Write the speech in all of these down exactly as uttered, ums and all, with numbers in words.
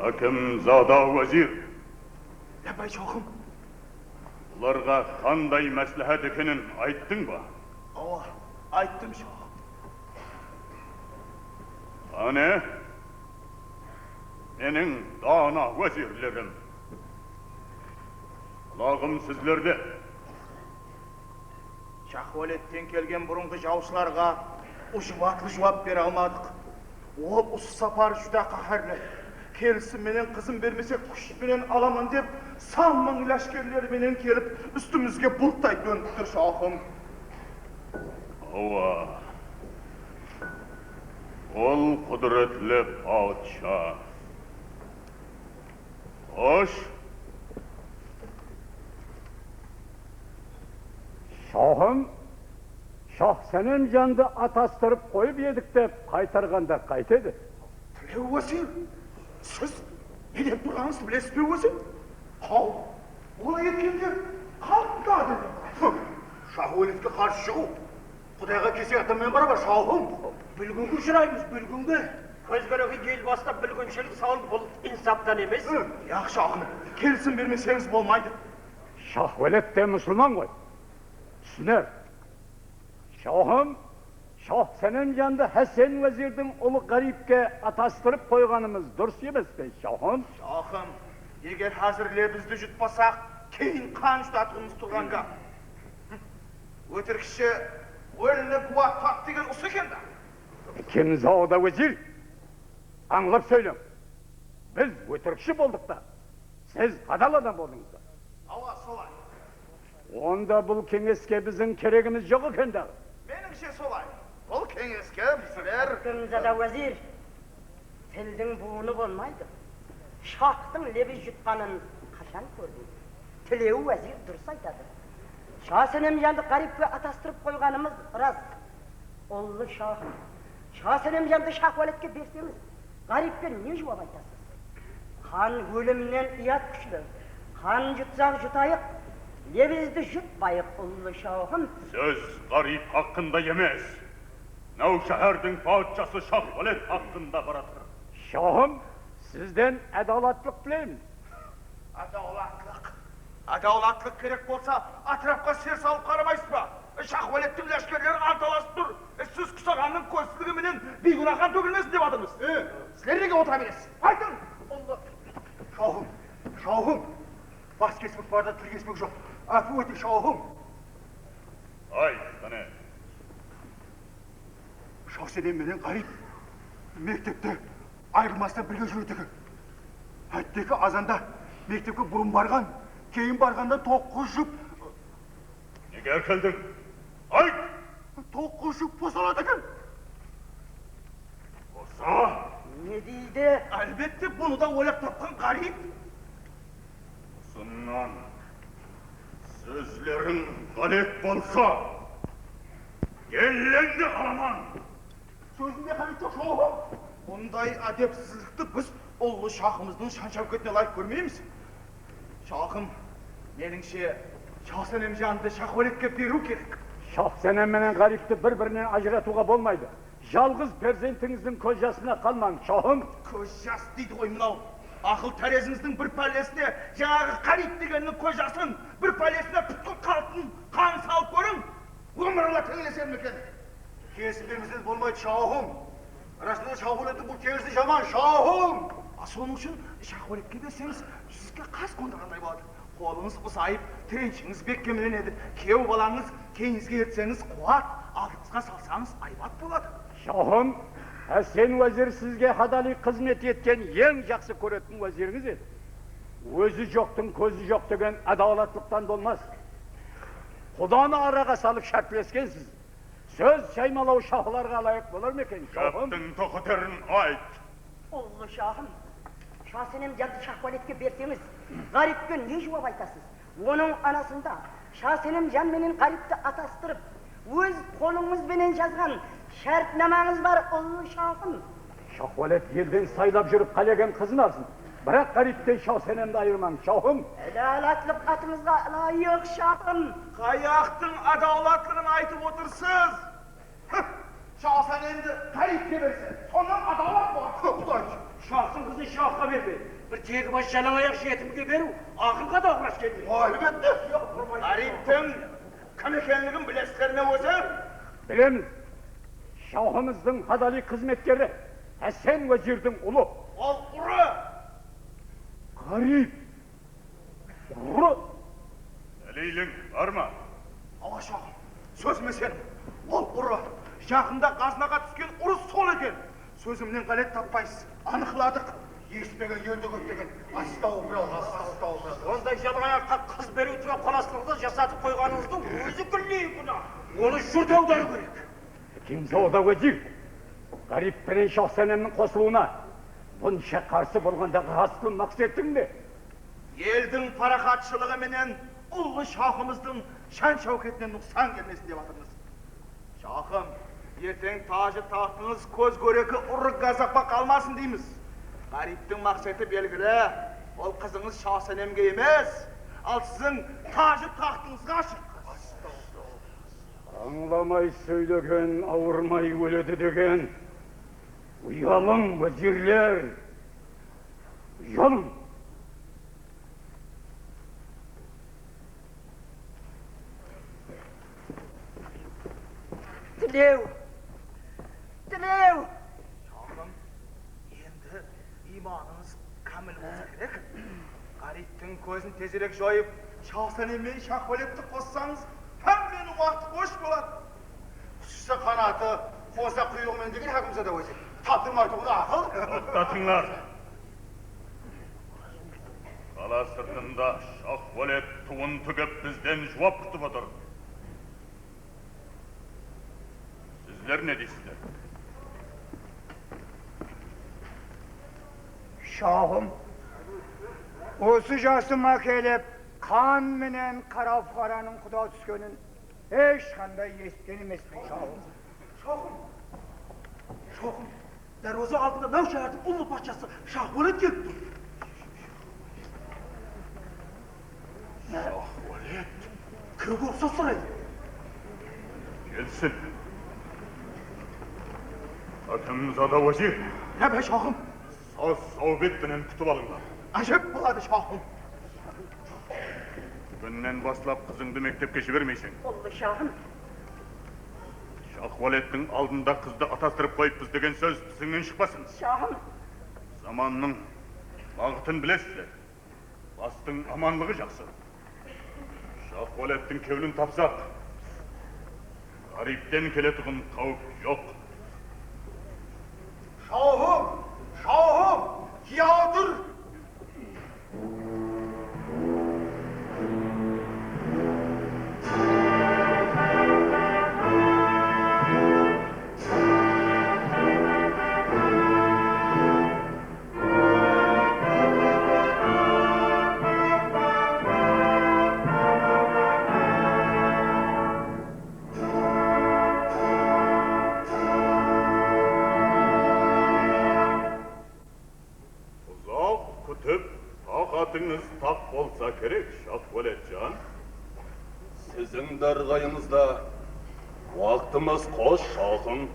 Hákimzada wázir. Lábbay, shoqım. Bularǵa qanday másláhát ekenin ayttıń ba? Awa, ayttım, shoqım. Áne, meniń dana wázirlerim. Qulaǵım sizlerde. Shaxwáletten kelgen burınǵı jawsılarǵa ushıp atlı juwap bere almadıq. Ol usı sapar júdá qáhárli. Kelisim menen qızın bermesek, kúsh penen alaman dep, san mıń láshkerleri menen kelip, ústimizge bulttay tónip tur, shoqım. Awa. Ol qúdiretli patsha. Xosh. Shoxım, Shoxsánemjandı atastırıp qoyıp edik dep qaytarǵanda qaytedi? Tilew wázir, siz ne dep turǵanıńızdı bilesiz be ózi? Haw, olay etkende, qaltta dedi. Shaxwáletke qarsı shıǵıw Qudayǵa kesek ataman barabar, shoxım. Búlginge ushıraymız, búlginge. Kóz kórege el baslap búlginshilik sawal bul insaptan emes. Yaqshı, shoxım, kelisim bermeseńiz bolmaydı. Shaxwálet te musılman ǵoy. Túsiner. Shoxım, Shoxsánemjandı Hásen wázirdiń ulı Ǵáriypke atastırıp qoyǵanımız durıs emes pe, shoxım? Shoxım, eger házir lebizdi jutpasaq, keyin qan jutatuǵınımız turǵan gáp. Ótirikshi óline gúwa tap degen usı eken da. Hákimzada wázir, ańlap sóyleń. Biz ótirikshi boldıq ta, siz hadal adam boldıńız ba? Awa, solay. Onda bul keńeske biziń keregimiz joq eken daǵı. Menińshe solay. Bul keńeske bizler... Hákimzada wázir, tildiń buwını bolmaydı. Shaxtıń lebiz jutqanın qashan kórdiń? Tilew wázir durıs aytadı. Shoxsánemjandı Ǵáriypke atastırıp qoyǵanımız ras. Ullı shoxım, Shoxsánemjandı Shaxwáletke berseńiz, Ǵáriypke ne juwap aytasız? Qan ólimnen uyat kúshli. Qan jutsaq jutayıq, lebizdi jutpayıq, ullı shoxım. Sóz Ǵáriyp haqqında emes, mınaw sháhárdiń patshası Shaxwálet haqqında baratır. Shoxım, sizden ádawlatlıq tileymiz. Ádawlatlıq. Ádawlatlıq kerek bolsa, átirapqa ser salıp qaramaysız ba? Shaxwálettiń láshkerleri antalasıp tur. Siz qusaǵannıń kózsizligi menen biygúna qan tógilmesin dep atırmız. E, sizler nege otıra beresiz? Aytıń! Shoxım, shoxım. Bas kesmek barda til kesmek joq. Ápiw etiń, shoxım. Ayt, qáne. Shoxsánem menen Ǵáriyp mektepte ayırılmastan birge júredi eken. Hátteki, azanda mektepke burın barǵan, keyin barǵanda toqız jup... Nege ákeldiń? Ayt! Toqız jup bosanadı eken. Bosa! Ne deydi? Álbette, bunı da oylap tapqan Ǵáriyp. Usınnan sózleriń ǵálet bolsa, elleńdi alaman. Sózinde ǵálet joq, shoxım. Bunday ádepsizlikti biz ullı shoxımızdıń shan-sháwketine ılayıq kórmeymiz. Shoxım, menińshe, Shoxsánemjandı Shaxwáletke beriw kerek. Shoxsánem menen Ǵáriypti bir-birinen ajıratıwǵa bolmaydı. Jalǵız perzentińizdiń kóz jasına qalmań, shoxım. Kóz jas deydi ǵoy mınaw. Aqıl tárezińizdiń bir pállesine jańaǵı Ǵáriyp degenniń kóz jasın, bir pállesine pútkil qaltın qanın salıp kóriń. Ómir ala teńleser me eken? Kelisim bermeseńiz bolmaydı, shoxım. Rasında Shaxwálettiń bul kelisi jaman, shoxım. A, sonıń ushın Shaxwáletke berseńiz, júzge qas qondırǵanday boladı. Qolıńız uzayıp, tirenishińiz bekkemlenedi. Kúyew balańız keyińizge ertseńiz quwat, aldıńızǵa salsańız aybat boladı. Shoxım, Hásen wázir sizge hadaliy xızmet etken eń jaqsı kóretuǵın wázirińiz edi. Ózi joqtıń kózi joq degen ádalatlıqtan bolmas. Qudanı araǵa salıp shártleskensiz. Sóz shaymalaw shoxlarǵa ılayıq bolar ma eken, shoxım? Gáptiń toqıterin ayt. Ullı shoxım, Shoxsánemjandı Shaxwáletke berseńiz, Ǵáriypke ne juwap aytasız? Onıń anasında Shoxsánemjan menen Ǵáriypti atastırıp, óz qolıńız benen jazǵan shártnamańız bar, ullı shoxım. Shaxwálet elden saylap júrip qálegen qızın alsın. Biraq Ǵáriypten Shoxsánemdi ayırmań, shoxım. Ádalatlıq atıńızǵa ılayıq, shoxım. Qayaqtıń ádawlatlıǵın aytıp otırsız? Hıh! Shoxsánemdi Ǵáriypke berse, sonnan ádalat bolar. Quday! Shoxtıń qızın shoxqa bermey, Tegi bas jalań ayaq jetimge beriw aqılǵa da uǵrash kelmeydi. Álbette. Ǵáriptiń kim ekenligin bilesizler me ózi? Bilemiz. Shahımızdıń hadaliy xızmetkeri, Hásen wázirdiń ulı. Ol urı! Ǵárip! Urı! Dáliliń bar ma? Awa, shahım, sózime seniń. Ol urı. Jaqında ǵaznaǵa túsken urı sol eken. Sózimnen ǵálet tappaysız. Anıqladıq. Esitpegen elde kóp degen. Astawfirallah, astawfirallah. Onday jalań ayaqqa qız beriw tuwrap qalaslıǵıńızdı jasatıp qoyǵanıńızdıń ózi gúlley gúna. Onı jurt awdarıw kerek. Kim sawda wázir? Ǵárip penen Shahsánemniń qosılıwına bunsha qarsı bolǵandaǵı asıl maqsetiń ne? Eldiń paraxatshılıǵı menen ullı shahımızdıń shán-sháwketine nuqsan kelmesin dep atırmız. Shahım, erteń tajı taxtıńız kóz góreki urı gazapqa qalmasın deymiz. Ǵáriptiń maqseti belgili, ol qızıńız Shahsánemge emes, al siziń tajı taxtıńızǵa shıqqan. Ańlamay sóylegen awırmay óledi degen. Uyalıń, wázirler, uyalıń! Tilew! Tilew! Shahım, endi iymanıńız kámil bolsa kerek. Ǵáriptiń kózin tezirek joyıp, Shahsánem menen Shahwáletti qossańız, hámmeniń waqtı xosh boladı. Qusshı qanatı, qoza quyrıǵı menen degen Hákimzada wázir. Taptırmaytuǵını aqıl. Toqtatıńlar! Qala sırtında Shahwálet tuwın tigip bizden juwap kútip atır. Sizler ne deysizler? Shahım, usı jasıma kelip, qan menen qara puqaranıń quda túskenin hesh qanday esitken emespen, shahım. Shahım! Shahım! Dárwaza aldında mınaw shahárdiń ullı patshası Shahwálet kelip tur. Shahwálet? Kimge uqsas soraydı? Kelsin. Hákimzada wázir. Náme, shahım? Saz-sáwbet penen kútip alıńlar. Ájep boladı, shahım. Búginnen baslap qızıńdı mektepke jibermeyseń. Ullı shahım. Shahwálettiń aldında qızdı atastırıp qoyıppız degen sóz tisińnen shıqpasın. Shahım. Zamannıń baǵıtın bilesizler. Bastıń amanlıǵı jaqsı. Shahwálettiń kewlin tapsaq, Ǵáripten keletuǵın qáwip joq. Shawxım! Shawxım! Kiyatır! Uzaq kútip, taxatıńız taq bolsa kerek, Shahwáletjan. Siziń dárgayıńızda waqtımız xos, shawxım.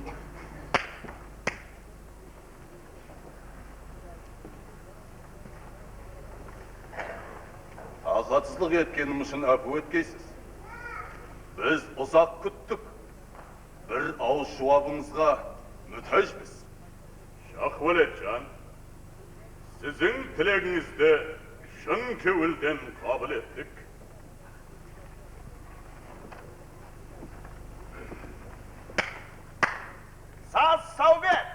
Taǵatsızlıq etkenim ushın ápiw etkeysiz. Biz uzaq kúttik. Bir awız juwabıńızǵa mútájbiz. Shahwáletjan, siziń tilegińizdi shın kewilden qabıl ettik. Saz-sáwbet!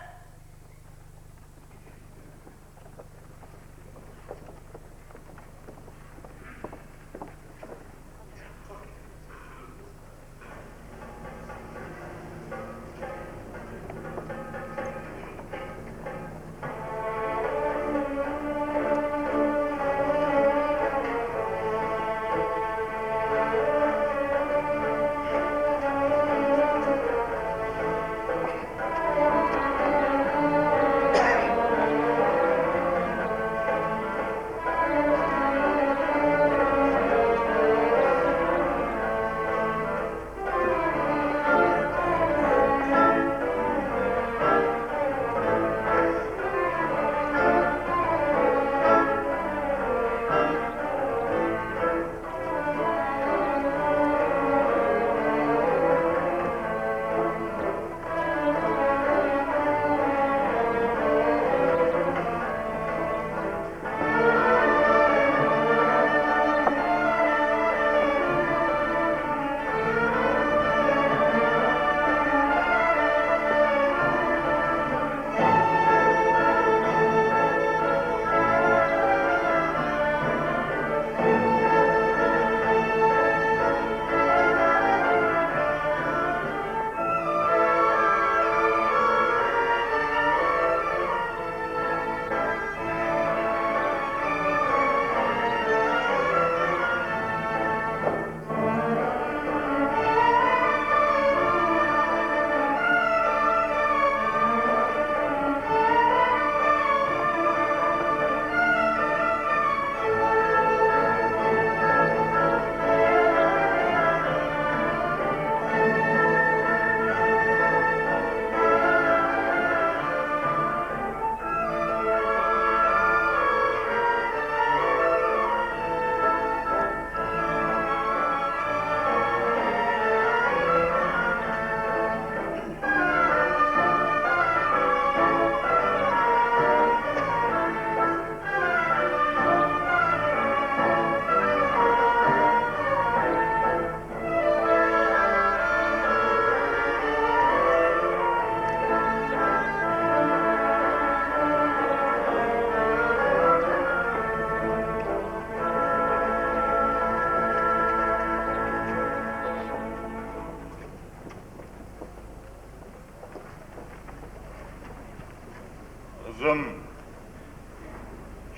Qızım,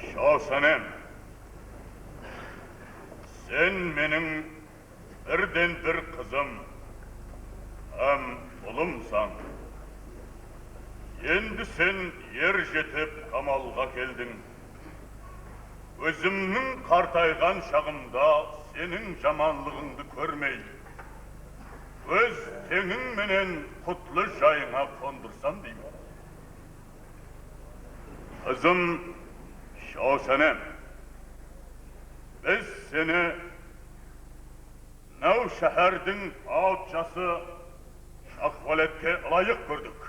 Shawshenem, sen meniń birden-bir qızım hám ulımsań. Endi sen er jetip kamalǵa keldiń. Ózimniń qartayǵan shaǵımda seniń jamanlıǵıńdı kórmey, óz teńiń menen qutlı jayıńa qondırsam deymen. Qızım Shawshenem, biz seni mınaw sháhárdiń pawıtshası Shahwóletke ılayıq kórdik.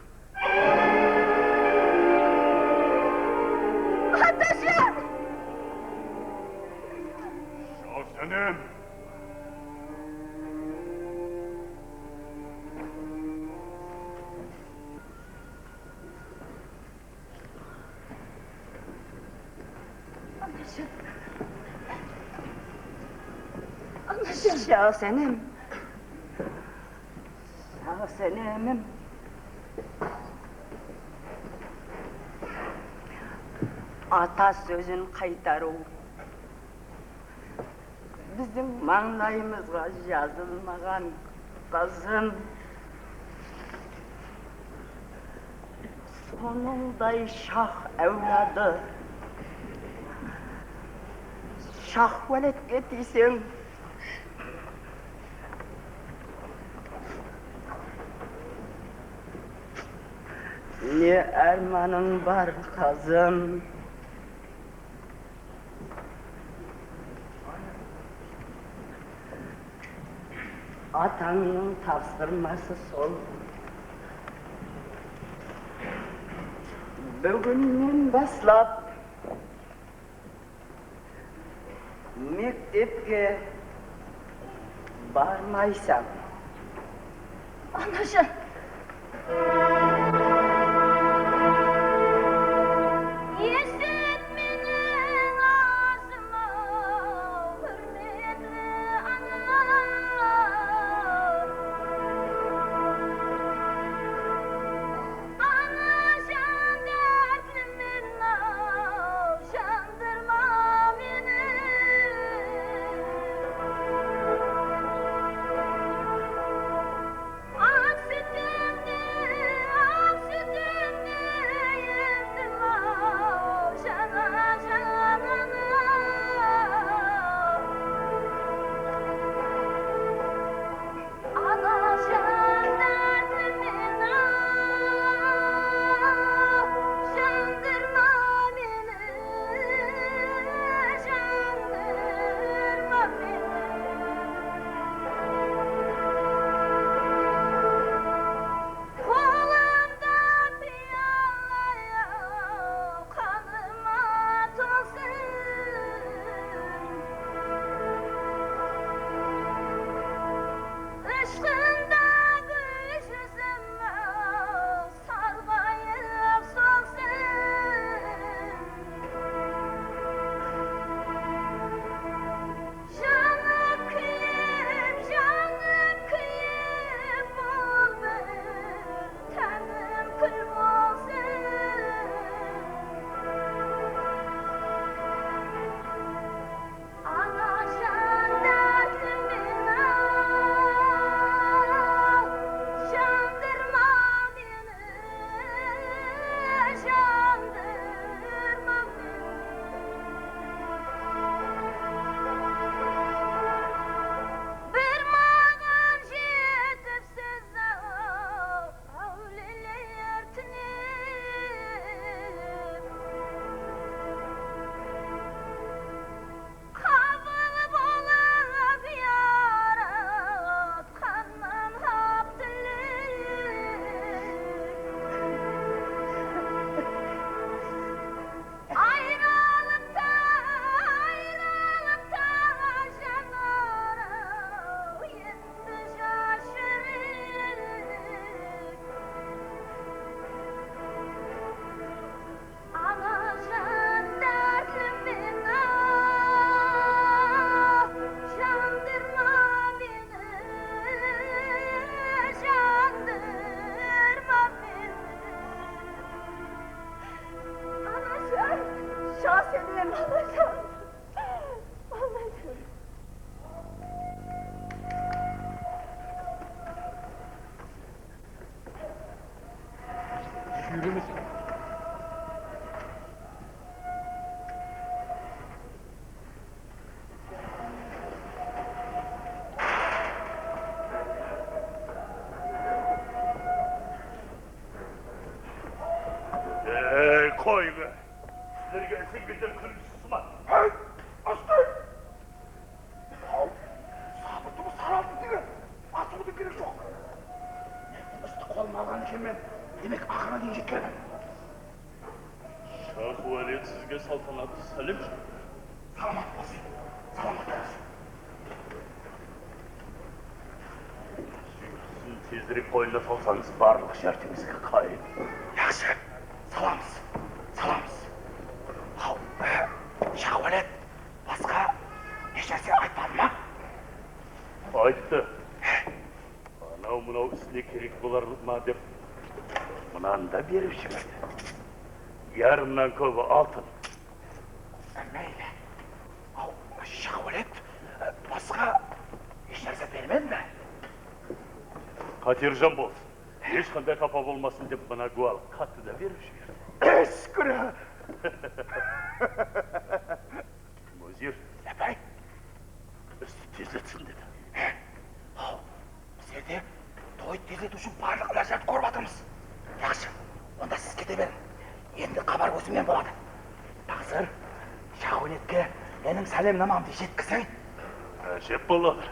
Atashan! Shawshenem! Anashım. Anashım. Shawshenem. Shawshenemim. Ata sózin qaytarıw biziń mańlayımızǵa jazılmaǵan, qızım. Sonıńday shax áwladı Shahwóletke tiyseń, ne ármanıń bar, qızım? Atańnıń tapsırması sol. Búginnen baslap mektepke barmaysań. Anajan! Esit meniń azım-aw, húrmetli anam. Anajan, dártlimen-aw, jandırma meni. Aq sútlerdi Júremiz. Ey, qoyıń! Sizlerge isengenler kúlgisi sıma. Hey, astı! Haw, sabır tuwıs, salam degen, asıwdıń keregi joq. Men bu isti qolıma alǵan ekenmen, demek, aqırına deyin jetkenmen. Shahwáliyet, sizge saltanatlı sálem jollayman. Salamat bolsın, salamat bolsın. Sizin tezirek qoyınına salsańız, barlıq shártińizge qayıl. Yaqshı, salamız, salamız. Haw, Shahwáliyet, basqa hesh nárse aytpadı ma? Ayttı. Anaw-mınaw isine kerek bolar ma dep, mınanı da berip jiberdi. Yarımnan kóbi altın. Meyli. Aw, Shahwáliyet, basqa hesh nárse bermedi me? Xatirjan bolsın, hesh qanday qapa bolmasın dep, mına gúwal xattı da berip jiberdi. Shúkir! Múdir, ápáy, isti tezletsin dedi. Haw, bizler de toydı tezletiw ushın barlıq ilajlardı kórip atırmız. Yaqshı, onda siz kete beriń. Endi xabar ózimnen boladı. Taqsır, Shahwáliyetke meniń sálemnamamdı jetkiziń. Ájep boladı.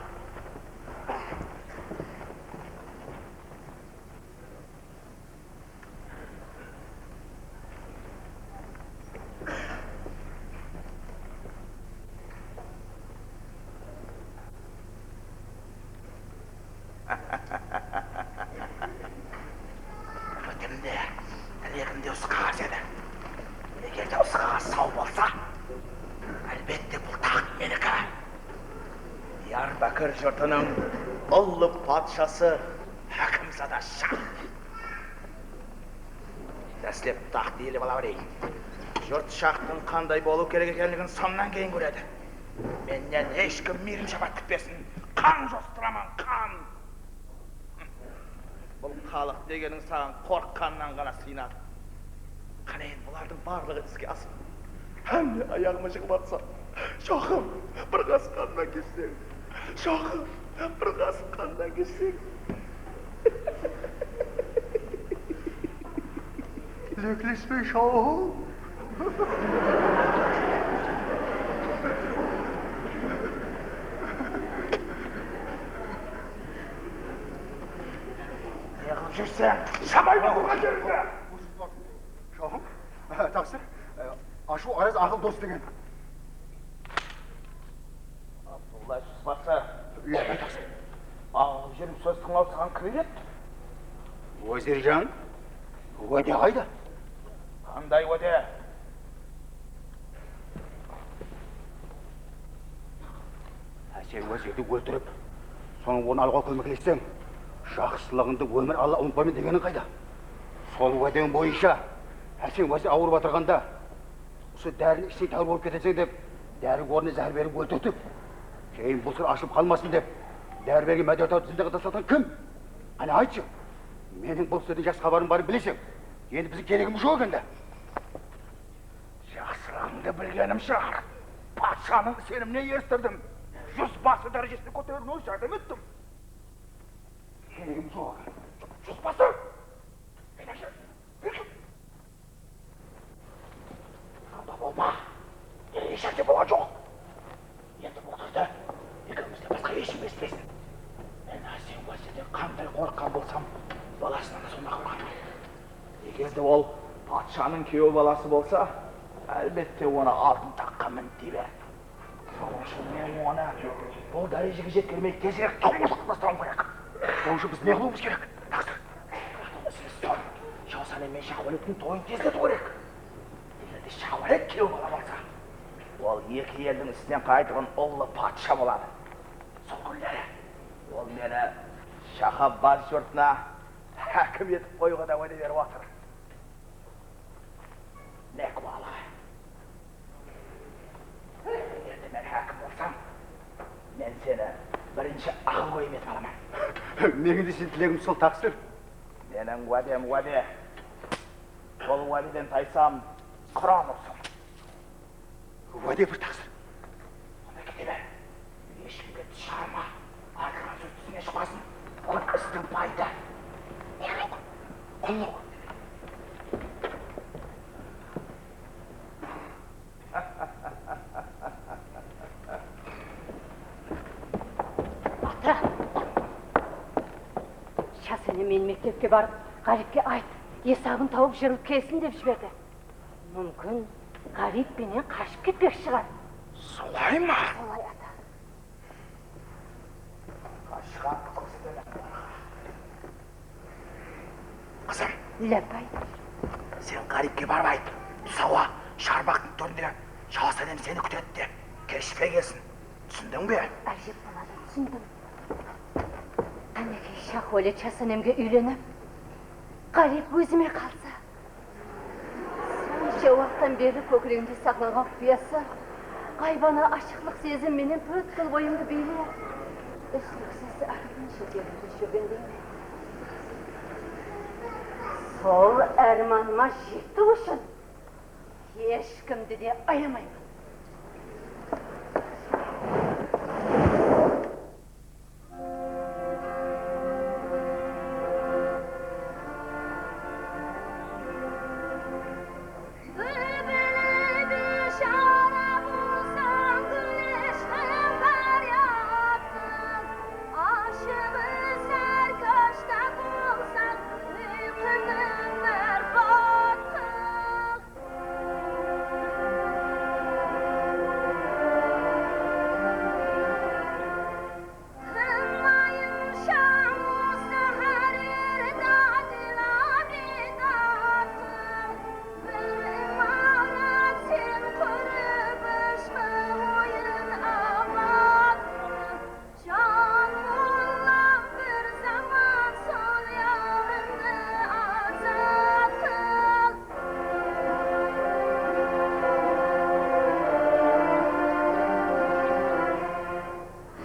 Úmitim de, tilegim de usı qaǵaz edi. Eger de usı qaǵaz saw bolsa, álbette, bul taxt meniki. Diyarbákir jurtınıń ullı patshası Hákimzada shah. Dáslep taxtı iyelep ala bereyin. Jurt shaxtıń qanday bolıw kerek ekenligin sonnan keyin kóredi. Mennen hesh kim miyrim-shapaat kútpesin. Qan jostıraman, qan! Bul xalıq degeniń saǵan qorqqannan ǵana sıyınadı. Qáne endi bulardıń barlıǵı iske asıp, hámme ayaǵıma jıǵıp atsa, shoqım, bir qasıq qannan keshseń, shoqım, bir qasıq qannan keshseń. Leklespe, shoqım. Ne qılıp júrseń? Shabay ma turǵan jerińdi! Shoqım, taqsır, ashıw araz, aqıl dos degen. Abdulla Jusbası. Iya, taqsır. Aǵıp júrip sóz tıńlaw saǵan kim úyretti? Wázirjan, wáde qayda? Qanday wáde? Hásen wázirdi óltirip, sonıń ornın alıwǵa kómeklesseń, jaqsılıǵıńdı ómir Alla umıtpayman degeniń qayda? Sol wádeń boyınsha Hásen wázir awırıp atırǵanda, usı dárini ishseń táwir bolıp keteseń dep, dári ornına zár berip óltirtip, keyin bul sır ashılıp qalmasın dep, dári bergen Mádiyataw zindanda taslatqan kim? Qáne, aytshı. Meniń bul sırdıń jaqsı xabarım barın bileseń. Endi biziń keregimiz joq endi. Jaqsılıǵıńdı bilgenim shıǵar. Patshanıń isenimine eristirdim. Jusbası dárejesine kóteriwine járdem ettim. Keregim joq. Jusbası! Menimshe, bir kim? Sonda bolma. Hesh nárse bolǵan joq. Endi bul sırdı ekewimizden basqa hesh kim esitpesin. Men Hásen wázirden qanday qorqqan bolsam, balasınan da sonday qorqaman. Eger de ol patshanıń kúyew balası bolsa, álbette, onı altın taxqa mindirip ber. Sonıń ushın men onı bul dárejege jetkermey tezirek tuwmıslap taslawım kerek. Sonıń ushın biz ne qılıwımız kerek? Taqsır. Qılatuǵın isimiz sol. Jawsanem men Shahwáliyettiń toyın tezletiw kerek. Eger de Shahwáliyet kúyew bala bolsa, ol eki eldiń ústinen qaraytuǵın ullı patsha boladı. Sol kúnleri ol meni Shahabbaz jurtına hákim etip qoyıwǵa da wáde berip atır. Mekwalı. Eger de men hákim bolsam, men seni birinshi aqılgóyim etip alaman. Meniń de sen tilegim sol, taqsır. Meniń wádem wáde. Sol wádeden taysam, Quran ursań. Wáde bir taqsır. Onda kete ber. Hesh kimge tis shıǵarma. Aytılǵan sóz tisińe shıqpasın. Búgin istiń payı da. Qullıq. Qullıq. Ata! Jasanem meni mektepke barıp, Ǵáripke ayt, esabın tawıp jırılıp kelsin dep jiberdi. Múmkin, Ǵárip penen qashıp ketpekshi shıǵar. Solay ma? Solay, ata. Qashqandı kórsetemen bularǵa. Qızım. Lábbay. Sen Ǵáripke barıp ayt, tús awa, sharbaqtıń túrinde jalǵız adam seni kútedi dep. Keshikpe kelsin. Túsindiń be? Ájep boladı, túsindim. Qánekey, Shaxwálet Jasanemge úylenip, Ǵárip ózime qalsa. Sonsha waqıttan berli kókiregimde saqlanǵan qupiyası, ǵaybana ashıqlıq sezim menen pútkil oyımdı biylep, úzliksiz arman sheterimde júrgendeymen. Sol ármanıma jetiw ushın hesh kimdi de ayamayman. Búlbili biyshara bolsań, gúl eshqim báryattı. Ashıǵı sárkashta bolsań, úyqıdıń bár battı. Jan mollam, bir zaman sol yawrımdı azat qıl.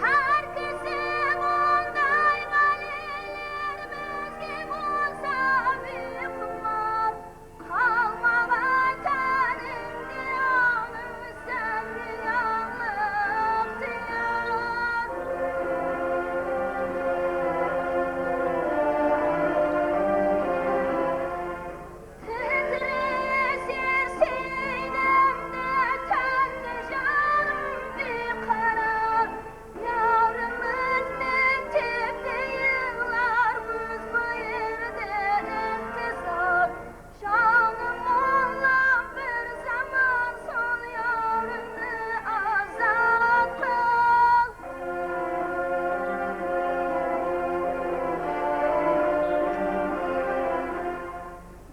Hár kese bunday báleler bizge bolsa biyqumar. Qalmaǵa tánimde ańlıń, sende ańlıq tiyar. Titire eser seydemde tándi janım biyqarar. Yawrımız mektepte yıǵlar, biz bu erde intizar. Janım mollam, bir zaman sol yawrımdı azat qıl.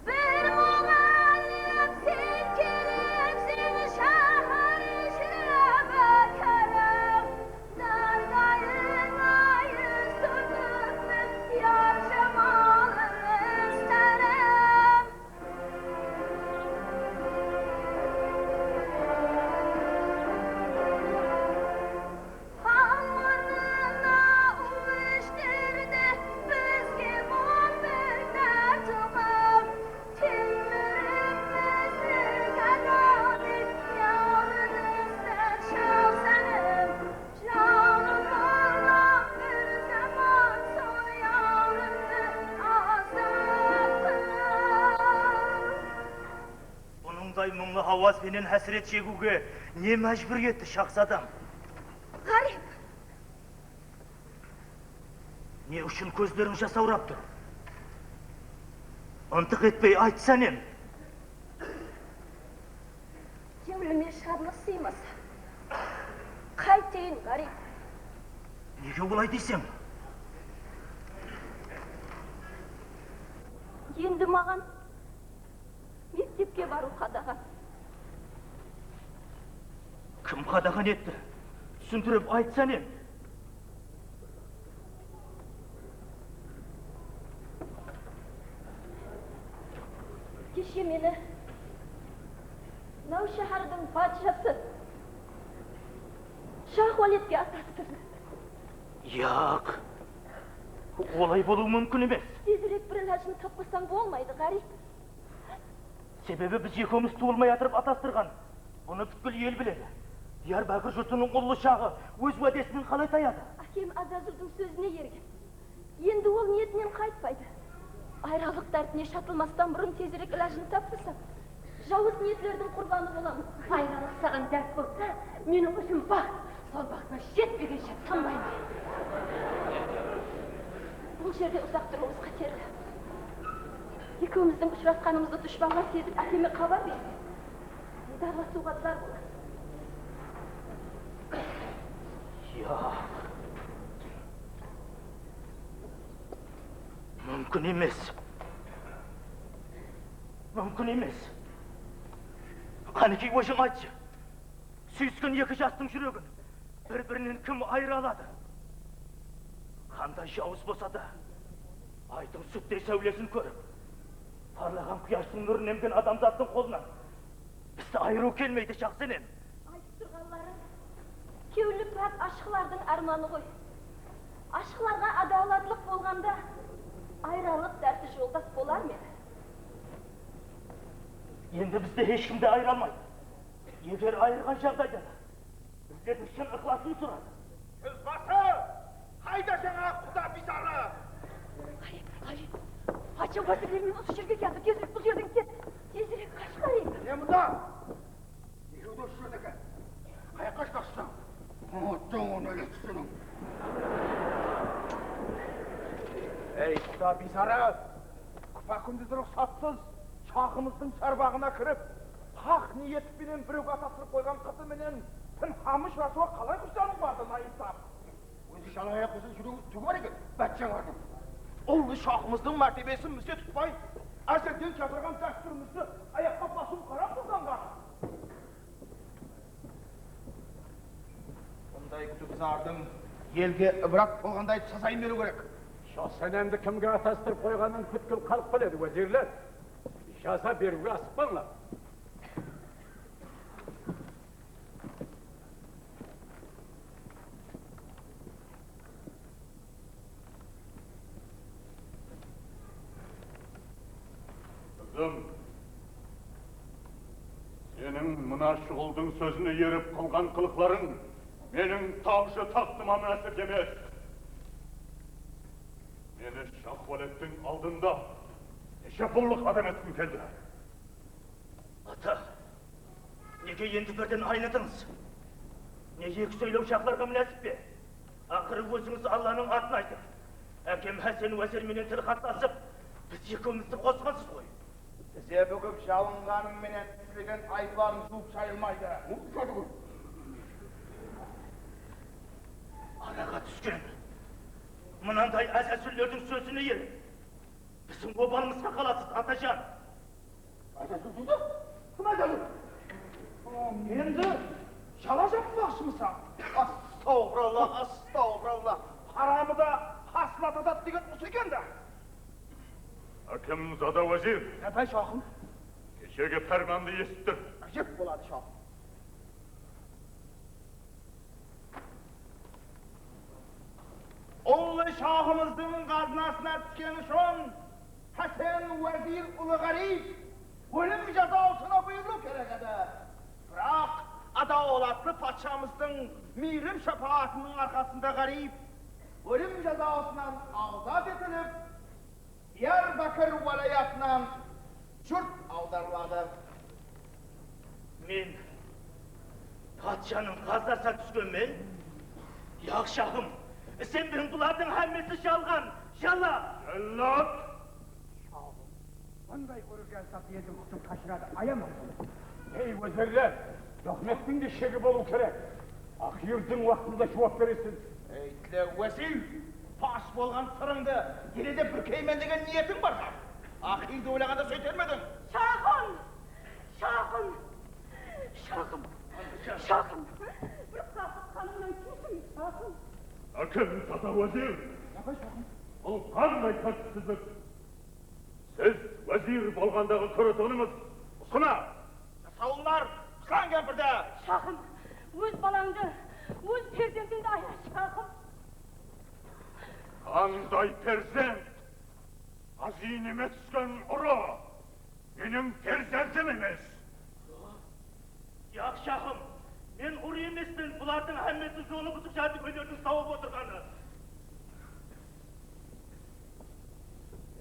Bir muǵallim sen kerekseń, shahar ishine bákárem. Dárgayıńa júz tutırman, yar jamalın isterem. Hal ornına ulıw ishtir de, bizge mún bir tártibim. Telmirip bizlik adamı, yawrın ister shahzanım. Janım Allah, bir zaman sol yawrımdı azat qıl. Bunıńday muńlı hawaz penen hásiret shegiwge ne májbúr etti, shahzadam? Ǵárip! Ne ushın kózleriń jasawrap tur? Intıq etpey ayt, sánem! Kewlime shadlıq sıymasa, qáyteyin, Ǵárip? Nege olay deyseń? Endi maǵan mektepke barıw qadaǵan. Kim qadaǵan etti? Túsindirip ayt, sánem! Keshe meni mınaw sháhárdiń patsjası Shahwáletke atastırdı. Yaq, olay bolıwı múmkin emes. Tezirek bir ilajın tappasań bolmaydı, Ǵárip. Sebebi biz ekewimiz tuwılmay atırıp atastırǵan. Bunı pútkil el biledi. Diyarbákir jurtınıń ullı shaǵı óz wádesinen qalay tayadı? Ákem Azazildiń sózine ergen. Endi ol niyetinen qaytpaydı. Ayralıq dártine shatılmastan burın tezirek ilajın tappasań, jawız niyetlerdiń qurbanı bolaman. Ayralıq saǵan dárt bolsa, meniń ushın baxıt. Sol baxtıma jetpegenshe tınbayman. Bul jerde uzaq turıwımız qáterli. Ekewimizdiń ushırasqanımızdı dushpanlar sezip, ákeme xabar berse, diydarlasıwǵa zar bolar. Yoq. Múmkin emes. Múmkin emes. Qánekey, óziń aytshı. Súyisken eki jastıń júregin bir-birinen kim ayıra aladı? Qanday jawız bolsa da, aydıń súttey sáwlesin kórip, parlaǵan quyashtıń nurın emgen adamzattıń qolınan bizdi ayırıw kelmeydi, Shaxsenen. Aytıp turǵanları kewli pák ashıqlardıń ármanı ǵoy. Ashıqlarǵa adawlatlıq bolǵanda, ayralıq dárti joldas bolar ma edi? Endi bizdi hesh kim de ayıra almaydı. Eger ayırǵan jaǵdayda da, bizlerdiń shın ıqlasın soradı. Júzbası! Qayda jańaǵı quda biysarı? Qále, qále. Patsha wázirler menen usı jerge kiyatır. Tezirek bul jerden ket. Tezirek qash, qále. Ne mında? Ekew de usı jerde eken. Qayaqqa shıdasısań? Attıń onı etsiniń. Ey, quda biysarı! Kúpá-kúndiz ruxsatsız shaxımızdıń sharbaǵına kirip, haq niyet penen birewge atastırıp qoyǵan qızı menen pinham ushırasıwǵa qalay qusjanıń bardı, nainsap? Ózi jalay ayaq bolsa júriwi túgi bar eken, bátshalardıń. Ullı shaxımızdıń mártebesin miste tutpay, ázelden kiyatırǵan dástúrimizdi ayaqqa basıw haram bolǵanǵa. Bunday kútibzardıń elge ibrat bolǵanday sazayn beriw kerek. Shaxsenemdi kimge atastırıp qoyǵanın pútkil xalıq biledi, wázirler. Jaza beriwge asıqpańlar. Qızım, seniń mına shuǵıldıń sózine erip qılǵan qılıqlarıń meniń tawshı taxtıma múnásip emes. Meni Shahwalettiń aldında neshe pullıq adam etkim keldi. Ata, nege endi birden aynıdıńız? Ne eki sóylew shaqlarǵa múnásip pe? Aqırı ózińiz Allanıń atın aytıp, ákem Hásen wázir menen til qatlasıp, biz ekewimizdi qosqansız ǵoy. Tize búgip jalınǵanıń menen islegen ayıplarıń juwıp shayılmaydı. Araǵa túsken mınanday ázazúllerdiń sózine erip, biziń obanımızǵa qalasız, atajan. Aytadı deydi? Kim aytadı? Endi jala japqıpaqshımısań? Astawfirallah, astawfirallah. Haramı da hasıl atadı degen usı eken da. Ákem Zada wázir. Ápay, shaxım. Keshegi pármandı esittir. Ájep boladı, shaxım. Ullı shaxımızdıń ǵaznasına túskeni ushın Hásen wázir ulı ǵárip ólim jazasına buyırılıw kerek edi. Biraq adawlatlı patshamızdıń miyrim-shapaatınıń arqasında ǵárip ólim jazasınan azat etilip, Diyarbákir wálayatınan jurt awdarıladı. Men patshanıń ǵaznasına túskenmen? Yaq, shaxım, isenbeń, bulardıń hámmesi jalǵan, jala! Jállad! Shaxım, bunday úrgen sap eldiń qutın qashıradı, ayama bunı. Ey, wázirler, zúhmettiń de shegi bolıw kerek. Aqıyırdıń waqtında juwap beresiz. Ey, tilew wázir, pás bolǵan sırıńdı ele de búrkeymen degen niyetiń bar ma? Aqıyırdı oylaǵanda sóytermediń? Shaxım! Shaxım! Shaxım! Shaxım! Bir qasıq qanımnan kewsiń, shaxım! Ákem Zada wázir! Apay, shaxım! Bul qanday tártipsizlik? Siz wázir bolǵandaǵı kóretuǵınıńız usı ma? Jasawıllar, qısıń kempirdi! Shaxım, óz balańdı, óz perzentińdi aya, shaxım! Qanday perzent? Áz iyneme túsken urı! Ne meniń perzentim emes. Yaq, shaxım, men ur emespen, bulardıń hámmesi jolı buzıp jatır, ózleriniń sawıp otırǵanı.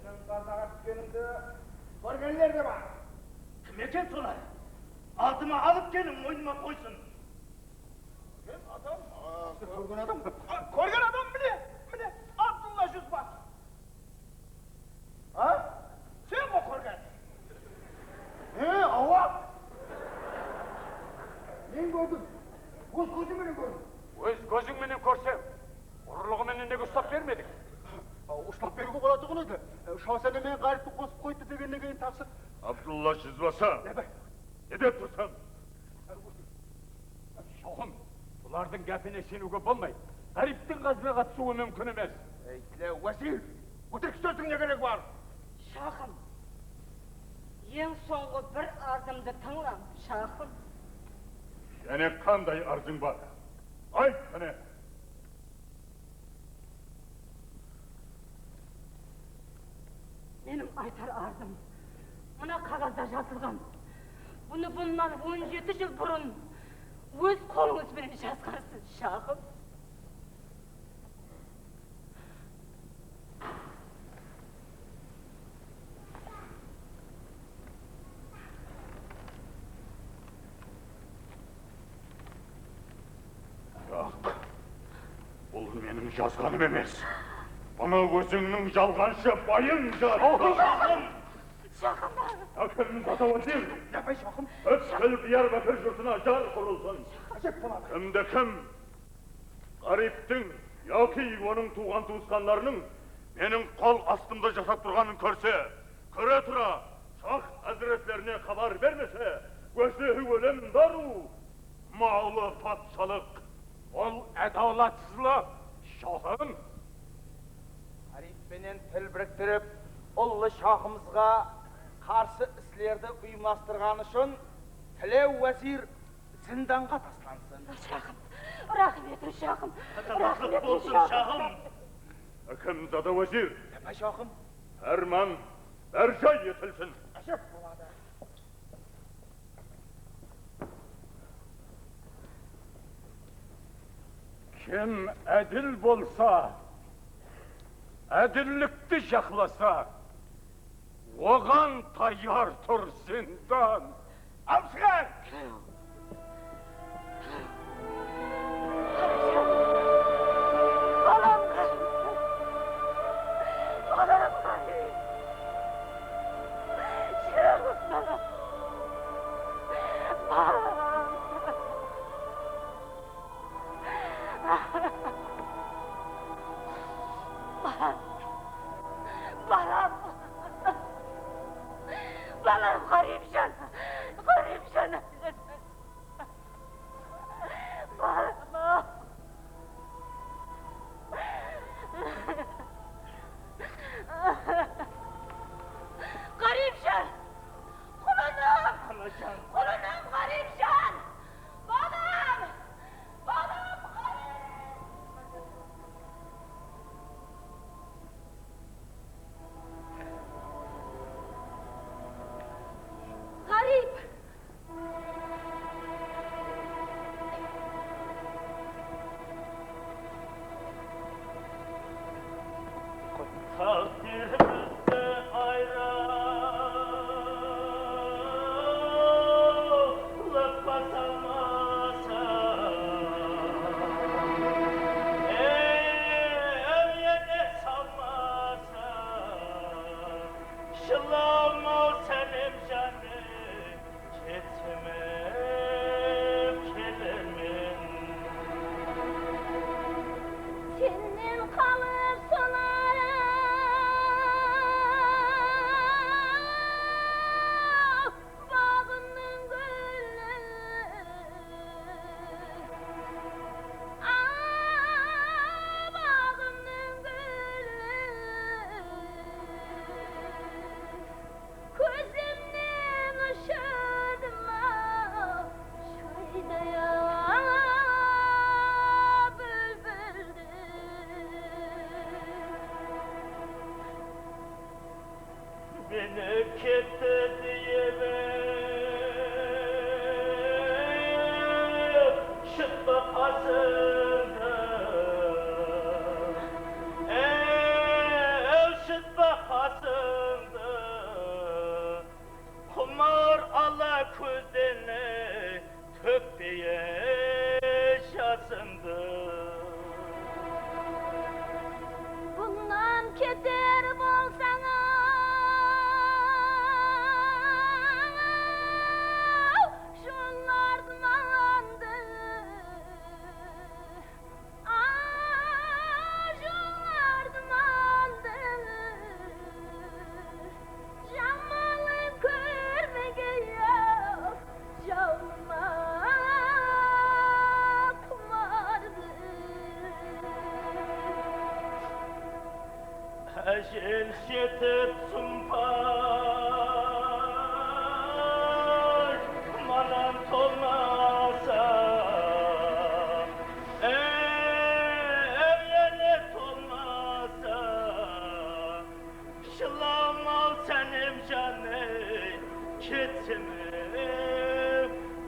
Meniń qazaǵa túskenimdi kórgenler de bar. Kim eken solar? Aldıma alıp keliń, moynıma qoysın. Kórgen adam? A, kórgen adam? A, kórgen adam, mine, mine, Abdulla Júzbasov. A? Sen ǵo kórgen? E, awa. Men kórdim. Óz kózim menen kórdim. Óz kóziń menen kórseń, urlıǵı menen nege uslap bermediń? A, uslap beriwge bolatuǵın edi. E, Shawsene menen Ǵáripti qosıp qoydı degenne keyin taqsır. Abdulla Júzbasov. Ne be? Ne dep tursań? Shaxım, bulardıń gápine seniwge bolmaydı. Ǵáriptiń qazına qatısıwı múmkin emes. Ey, tilew wázir, ótirik sózdiń ne keregi bar? Shaxım, eń sońǵı bir arzımdı tıńlań, shaxım. Jáne qanday arzıń bar? Ayt, qáne! Menim aytar arzım, mına qaǵazda jazılǵan. Bunı bunnan on jeti jıl burın óz qolıńız benen jazǵansız, shaxım. Yaq, bul meniń jazǵanım emes. Bunı ózińniń jalǵanshı bayıń jazdı. Shaxım! Shaxım! Hákim Zadawazir! Yapay, shaxım! Pútkil Diyarbákir jurtına jar qurılsın! Ájep boladı! Kimde-kim Ǵáriptiń yaki onıń tuwǵan-tuwısqanlarınıń meniń qol astımda jasap turǵanın kórse, kóre tura, shax házretlerine xabar bermese, ózi ólem darıw, malı patshalıq. Ol ádawlatsızlıq, shaxım. Ǵárip penen til biriktirip, ullı shaxımızǵa qarsı islerdi uyımlastırǵanı ushın tilew wázir zindanǵa taslansın. Shaxım, raxım etiń, shaxım. Raxım etiń, bolsın, shaxım. Hákimzada wázir. Yapay, shaxım. Párman bárjay etilsin. Ájep boladı. Kim ádil bolsa, ádillikti jaqlasa, oǵan tayar tur zindan. Al shıǵar! Balam Ǵárip! Balam Ǵárip! Júrek balam! Balam! Balam! Balam! Balam, Ǵáripjan! Ǵáripjan! Balam! Ǵáripjan! Qulınım! Anajan! Qulınım, Ǵáripjan! Balam! Balam, Ǵárip! Ǵárip! Taqdirimizde ayran. Kózden ey tókpeye jasımdı. Bunnan keter bolsań-aw, jollardı mańlandı. Aw, jollardı mańlandı. Jamanlıq kórmegey-aw, jawlıma qumardı. Ájel jetip sumpay manan tolmasa, ey, áwlene tolmasa, jılawım-aw, Sánem jan ey, ketsem-ew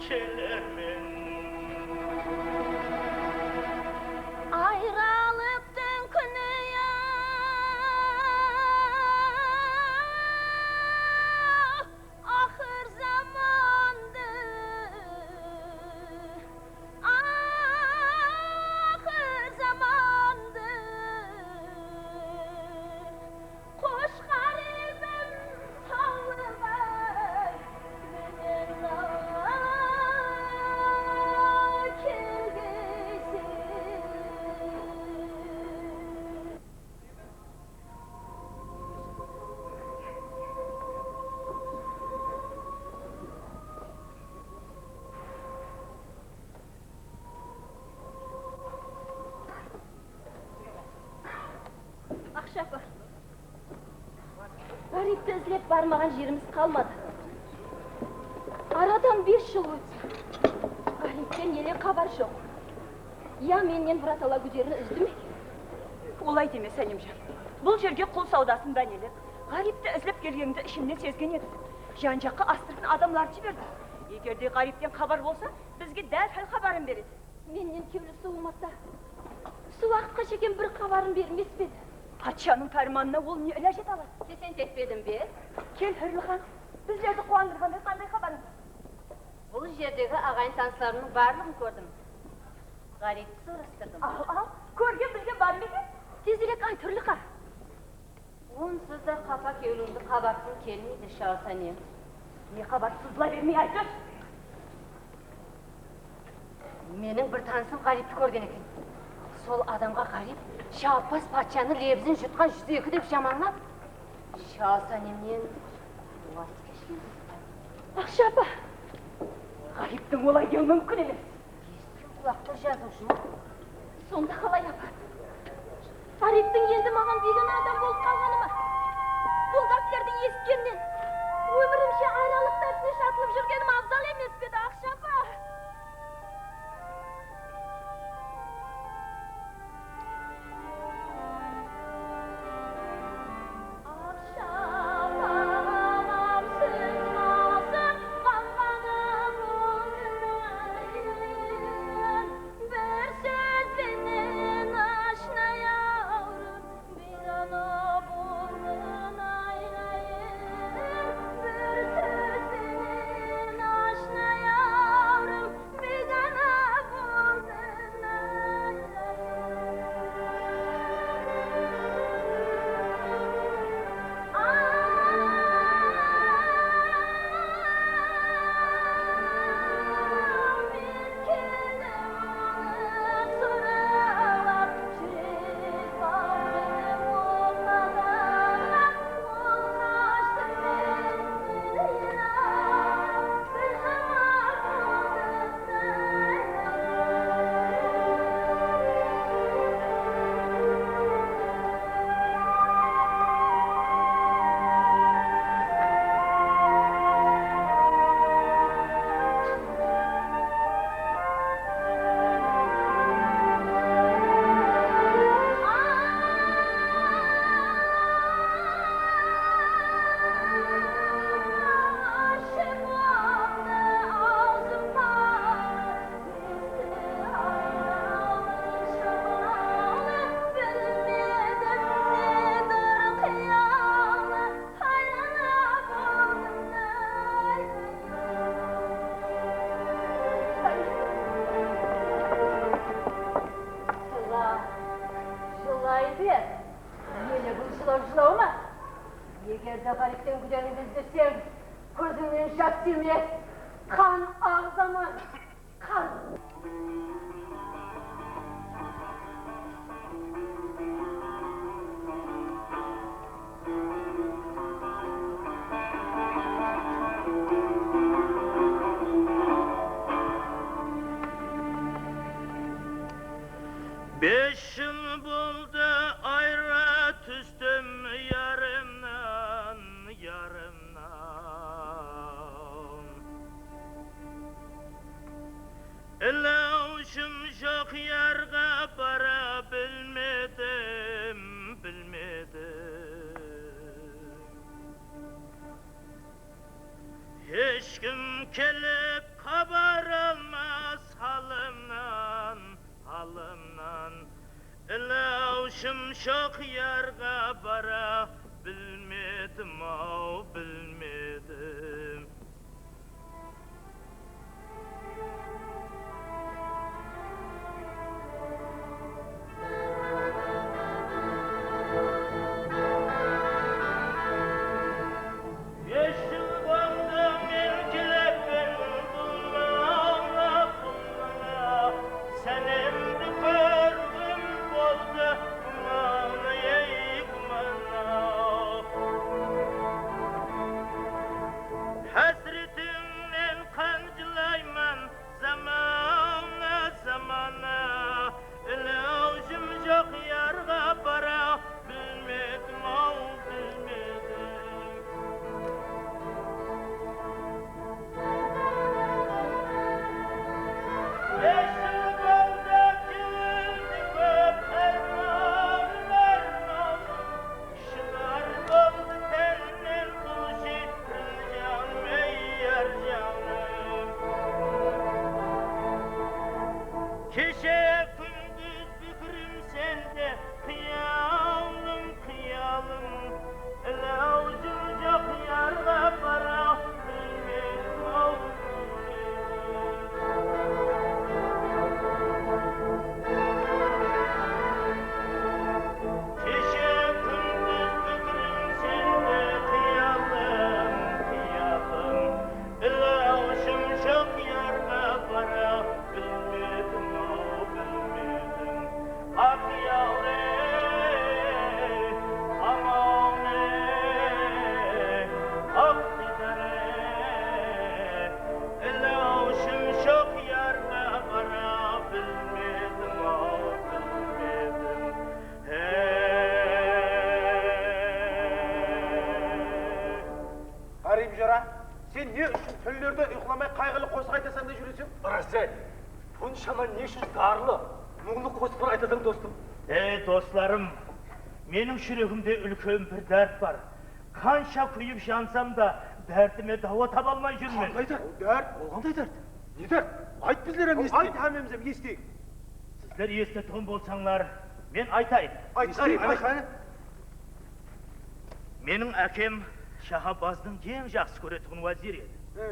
kelermen. Ayralıqtıń kúni-aw, aqır zamandı. Aqır zamandı. Xosh, ǵáribim, sawlıǵay menen daǵı kelgeyseń. Aqsha apa, Ǵáripti izlep barmaǵan jerimiz qalmadı. Aradan bes jıl ótse, Ǵáripten ele xabar joq. Ya mennen Murat ala gúderini úzdi me? Olay deme, Sánemjan. Bul jerge qul sawdasın dáneler. Ǵáripti izlep kelgenińdi ishimnen sezgen edim. Jan-jaqqa astırǵın adamlardı jiberdim. Eger de Ǵáripten xabar bolsa, bizge dárhál xabarın beredi. Mennen kewli suwımadı. Usı waqıtqa shekem bir xabarın bermes pe edi? Patshanıń pármanına ol ne ilaj ete aladı? Kesent etpedim be? Kel, Húrlixan, bizlerdi quwandırǵanday qanday xabarıń bar? Bul jerdegi aǵayin-tanıslarımnıń barlıǵın kórdim. Ǵáripti sorastırdım. Al, al, kórgen-bilgen bar ma eken? Tezirek ayt, Húrlixan. Onsız da qapa kewlińdi qabartqıń kelmeydi, Shalı Sánem. Ne xabar, sızla bermey ayt, óz. Meniń bir tanısım Ǵáripti kórgen eken. Sol adamǵa Ǵárip Shawıtpas patshanıń lebizin jutqan júz eki dep jamanlap, Shalı Sánemnen waz keshken. Aqsha apa! Ǵáriptiń olay dewi múmkin emes. Esitken qulaqta jazıwshı ma? Sonda qalay, apa? Ǵáriptiń endi maǵan biygana adam bolıp qalǵanı ma? Bul gáplerdi esitkennen ómirimshe ayralıq dártine shatılıp júrgenim abzal emes pe edi, Aqsha apa? Aqsha apa, ǵamsız qalsam, ǵamǵana bolmayın. Bir sóz benen ashnay awrım, biygana bolmayın. Bir sóz benen ashnay awrım, Tiyme, qan aǵzaman, qan. Bes jıl boldı, ayra tústim yarımnan, yarımnan. Ilawjım joq yarǵa bara bilmedim, bilmedim. Hesh kim kelip xabar almas halımnan, halımnan. Ilawjım joq yarǵa bara bilmedim-aw, bilmedim. Bes jıl boldı men tileppen bul mańa, bul mańa. Sánemdi kórgim boldı, gúman, ey, gúman-aw. Hásretińnen qan jılayman, zamana, zamana. Ilawjım joq yarǵa bara bilmedim-aw, bilmedim. Bes jıl boldı, keldi kóp ármanım, ármanım. Shıǵar boldı tennen bul jigit, janım, ey, yar janım. Keshe kúndiz pikirim sende, qıyalım, qıyalım. Ilawjım joq yarǵa bara bilmedim-aw, bilmedim. Keshe kúndiz pikirim sende, qıyalım, qıyalım. Ilawjım joq yarǵa bara bilmedim-aw, bilmedim. Aq yawre, amawne, aq didare. Ilawjım joq yarǵa bara bilmedim-aw, bilmedim. Ey! Ǵáriyp jora, sen ne ushın túnlerde uyqılamay qayǵılı qosıq aytasań da júreseń? Irazay, bunshala ne ushın zarlı, muńlı qosıqlar aytasań, dostım? Ey, doslarım, meniń júregimde úlken bir dárt bar. Qansha kúyip jansam da, dártime dawa taba almay júrmen. Qanday dárt? Dárt? Ol qanday dárt? Ne dárt? Ayt, bizler hám esiteyik. Ayt, hámmemiz hám esiteyik. Sizler esitetuǵın bolsańlar, men aytayın. Ayt, ayt, ayt. Meniń ákem Shahabazdıń eń jaqsı kóretuǵın wáziri edi. He.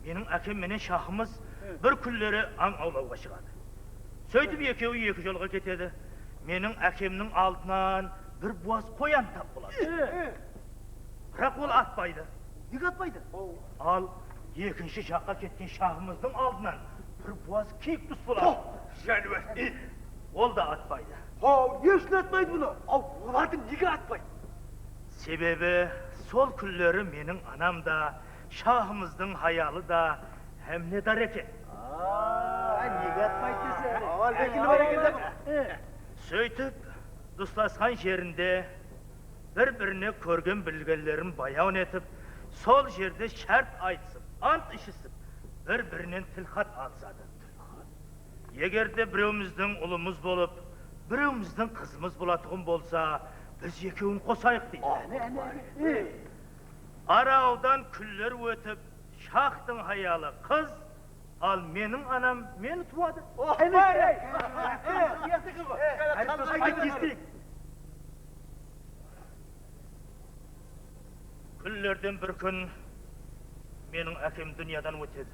Meniń ákem menen shahımız bir kúnleri ań awlawǵa shıǵadı. Sóytip ekewi eki jolǵa ketedi. Meniń ákemniń aldınan bir buwaz qoyan tap boladı. He. Biraq ol atpaydı. Nege atpaydı? Al, ekinshi jaqqa ketken shahımızdıń aldınan bir buwaz kiyik tus boladı. Jánwar, it! Ol da atpaydı. Haw, ne ushın atpaydı bunı? Aw, olardıń nege atpaydı? Sebebi sol kúnleri meniń anam da, shahımızdıń hayalı da hámiledar eken. Aa, nege atpaydı dese? Awa, lekin bar eken de bunı. Sóytip, duslasqan jerinde bir-birine kórgen-bilgenlerin bayan etip, sol jerde shárt aytısıp, ant ishisip, bir-birinen tilxat alısadi. Eger de birewimizdiń ulımız bolıp, birewimizdiń qızımız bolatuǵın bolsa, biz ekewin qosayıq, deydi. Áne, áne, áne. Arawdan kúnler ótip, shahtıń hayalı qız, al meniń anam meni tuwadı. Áne, áne. Ayt, ayt, ayt, esiteyik. Kúnlerden bir kún meniń ákem dúnyadan ótedi.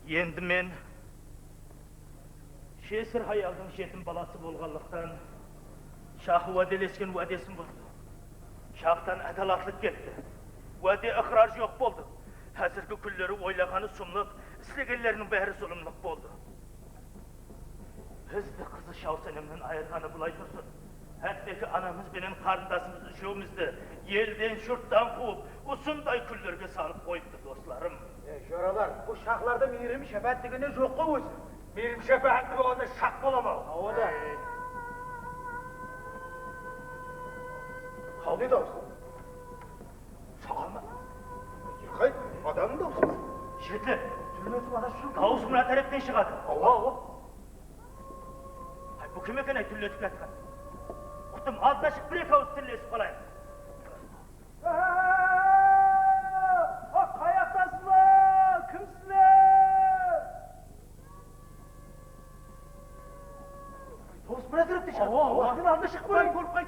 Endi men jesir hayaldıń jetim balası bolǵanlıqtan, shahı wádelesken wádesin buzdı. Shaxtan ádalatlı ketti. Wáde, iqrar joq boldı. Házirgi kúnleri oylaǵanı sumlıq, islegenleriniń bári zulımlıq boldı. Bizdi qızı Shaw-Sánemnen ayırǵanı bılay tursın, hátteki anamız benen qarındasımız úshewimizdi elden-jurttan quwıp, usınday kúnlerge salıp qoyıptı, doslarım. E, joralar, bul shaxlarda miyrim-shápáát degen joq ǵo ózi. Miyrim-shápáátli bolǵanda shax bola ma? Awa da. Haw, ne dawıs? Shaxal ma? Yaqay, adamnıń dawısı ma? Jigitler, túrmesiz, ana shu dawıs mına tárepten shıǵadı. Awa, awa. Ay, bu kim eken, ay, túlletip jatqan? Qutım, aldına shıǵıp bir-eki awız tillesip qalayıq. Á, qayaqtasız ba? Kimsizler? Dawıs mına tárepten shıǵadı. Awa, awa. Sen aldına shıǵıp kóreyik. Kórip qayt.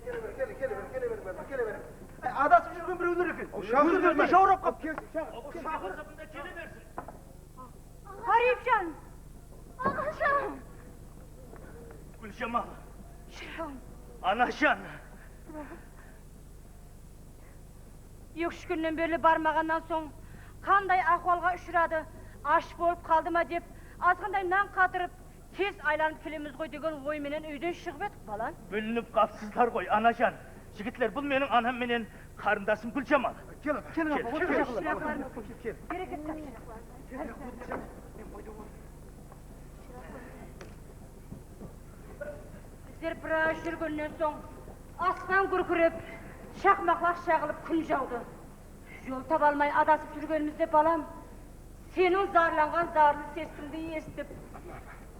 Kele ber, kele, kele ber, kele ber, kele ber. Ay, adasıp júrgen birewler eken. Ózlerine jawrap qap. Kel, shaqır. Shaqır. Kele bersin. Ǵáriypjan! Aǵajan! Gúljamal! Shıraǵım! Anajan! Eki-úsh kúnnen berli barmaǵannan soń qanday ahwalǵa ushıradı, ash bolıp qaldı ma dep, azǵantay nan qatırıp, tez aylanıp kelemiz ǵoy degen oy menen úyden shıǵıp edik, balam. Bilinip qapsızlar ǵoy, anajan. Jigitler, bul meniń anam menen qarındasım Gúljamal. Kel, kel, kel, kel, kel, kel. Bereket tap, shıraqlar. Bizler biraz júrgennen soń, aspan gúrkirep, shaqmaqlar shaǵılıp kún jawdı. Jol taba almay adasıp júrgenimizde, balam, seniń zarlanǵan zarlı sesińdi esitip,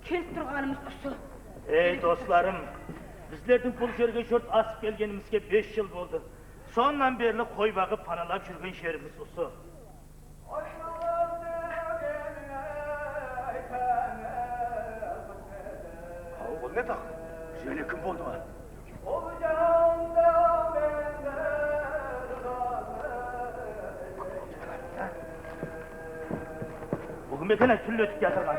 kelip turǵanımız usı. Ey, doslarım, bizlerdiń bul jerge jurt asıp kelgenimizge bes jıl boldı. Sonnan berli qoy baǵıp, panalap júrgen jerimiz usı. Haw, bul ne taǵı? Jáne kim boldı ma? Búgin eken-ay túlletip kiyatırǵan.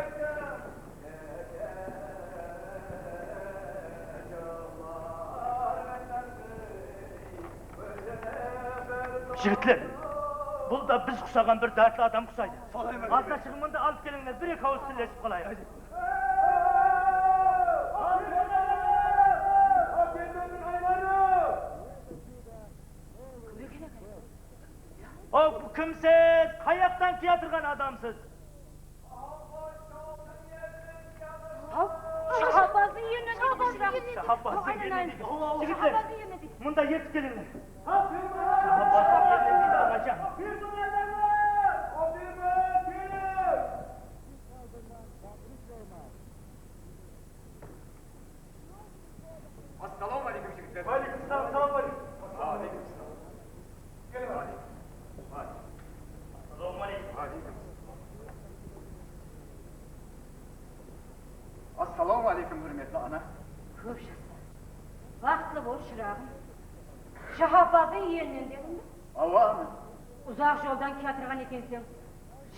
Jigitler, bul da biz qusaǵan bir dártli adam qusaydı. Aldına shıǵıń da, alıp kelińler, bir-eki awız tillesip qalayıq. Aw, bu kimsiz? Qayaqtan kiyatırǵan adamsız? Haw, Shahabbazdın úyine deydi, Shahabbazdın úyine deydi. Jigitler, mında ertip kelińler. Shahabbazdın úyine deydi, anajan. Assalawma áleykum, jigitler. Wa áleykum salam, salam áleykum. Wa áleykum salam. Keliń, wa áleykum. Wa áleykum. Assalawma áleykum. Wa áleykum salam. Assalawma áleykum, húrmetli ana. Kóp jasa. Baxıtlı bol, shıraǵım. Shahabbazdın elinen dediń be? Awa, ana. Uzaq joldan kiyatırǵan ekenseń.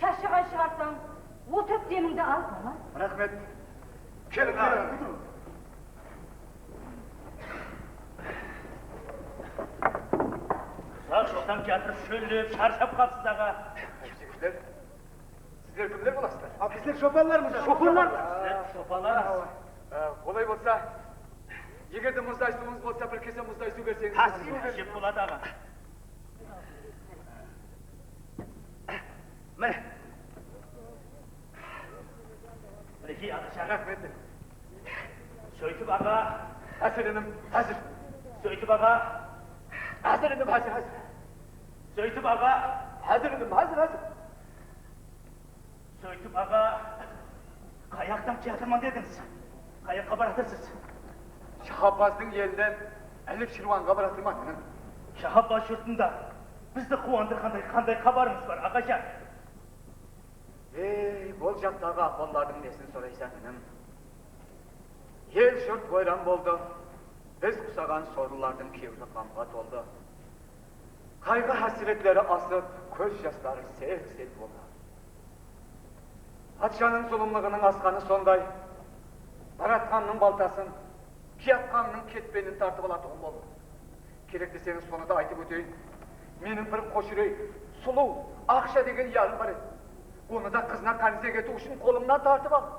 Sharshag'an shıǵarsań, otırıp demińdi al, bala. Raxmet. Keliń, keliń. Uzaq joldan kiyatırıp, shóllep, sharshap qalıpsız, aǵa. Jigitler, sizler kimler bolasızlar? A, bizler shopanlarmız. Shopanlar. Sizler shopanlarsız. E, olay bolsa, eger de muzday suwıńız bolsa, bir kese muzday suw berseńiz. Házir jep boladı, aǵa. Mine. Minekey, aǵa, shaǵa. Raxmet. Sóytip, aǵa. Házir, inim, házir. Sóytip, aǵa. Házir, inim, házir, házir. Sóytip, aǵa. Házir, inim, házir, házir. Sóytip, aǵa, qayaqtan kiyatırman dedińiz? Qayaqqa baratırsız? Shahabbazdın elinen Álip Shirwanǵa baratırman, inim. Shahabbaz jurtında bizdi quwandırǵanday qanday xabarıńız bar, aǵajan? Ey, ol jaqtaǵı ahwallardıń nesin soraysań, inim? El-jurt wayran boldı, biz qusaǵan sorlılardıń kewli ǵamǵa toldı. Qayǵı-hásiretleri asıp, kóz jasları sel-sel boldı. Patshanıń zulımlıǵınıń asqanı sonday, Baratqannıń baltasın, kiyatqannıń ketpenin tartıp alatuǵın boldım. Kerek deseńiz, sonı da aytıp óteyin. Meniń bir qosh úrey, sulıw, aqsha degen yarım bar edi. Onı da qızına qánizek etiw ushın qolımnan tartıp aldı.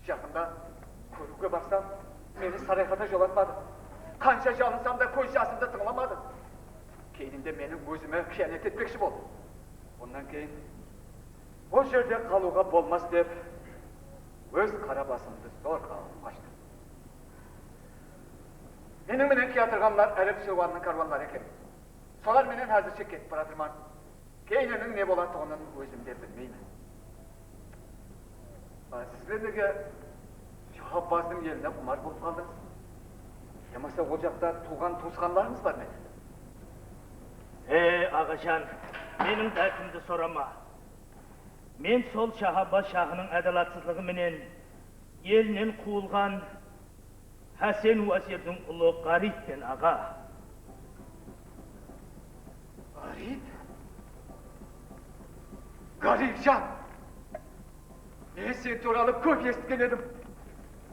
Jaqında kóriwge barsam, meni sarayxata jolatpadı. Qansha jalınsam da, kóz jasımdı tıńlamadı. Keyninde meniń ózime qıyanet etpekshi boldı. Onnan keyin bul jerde qalıwǵa bolmas dep, óz qara basımdı zorǵa alıp qashtım. Meniń menen kiyatırǵanlar árep shırwannıń kárwanları eken. Solar menen házirshe ketip baratırman. Keyniniń ne bolatuǵının ózim de bilmeymen. A, sizler nege Shahabbazdıń eline qumar bolıp qaldıńız? Yamasa ol jaqta tuwǵan-tuwısqanlarıńız bar ma edi? Ey, aǵajan, meniń dártimdi sorama. Men sol Shahabbaz shahınıń ádalatsızlıǵı menen elinen quwılǵan Hásen wázirdiń ulı Ǵáriyppen, aǵa. Ǵáriyp? Ǵáriypjan! Men sen tuwralı kóp esitken edim.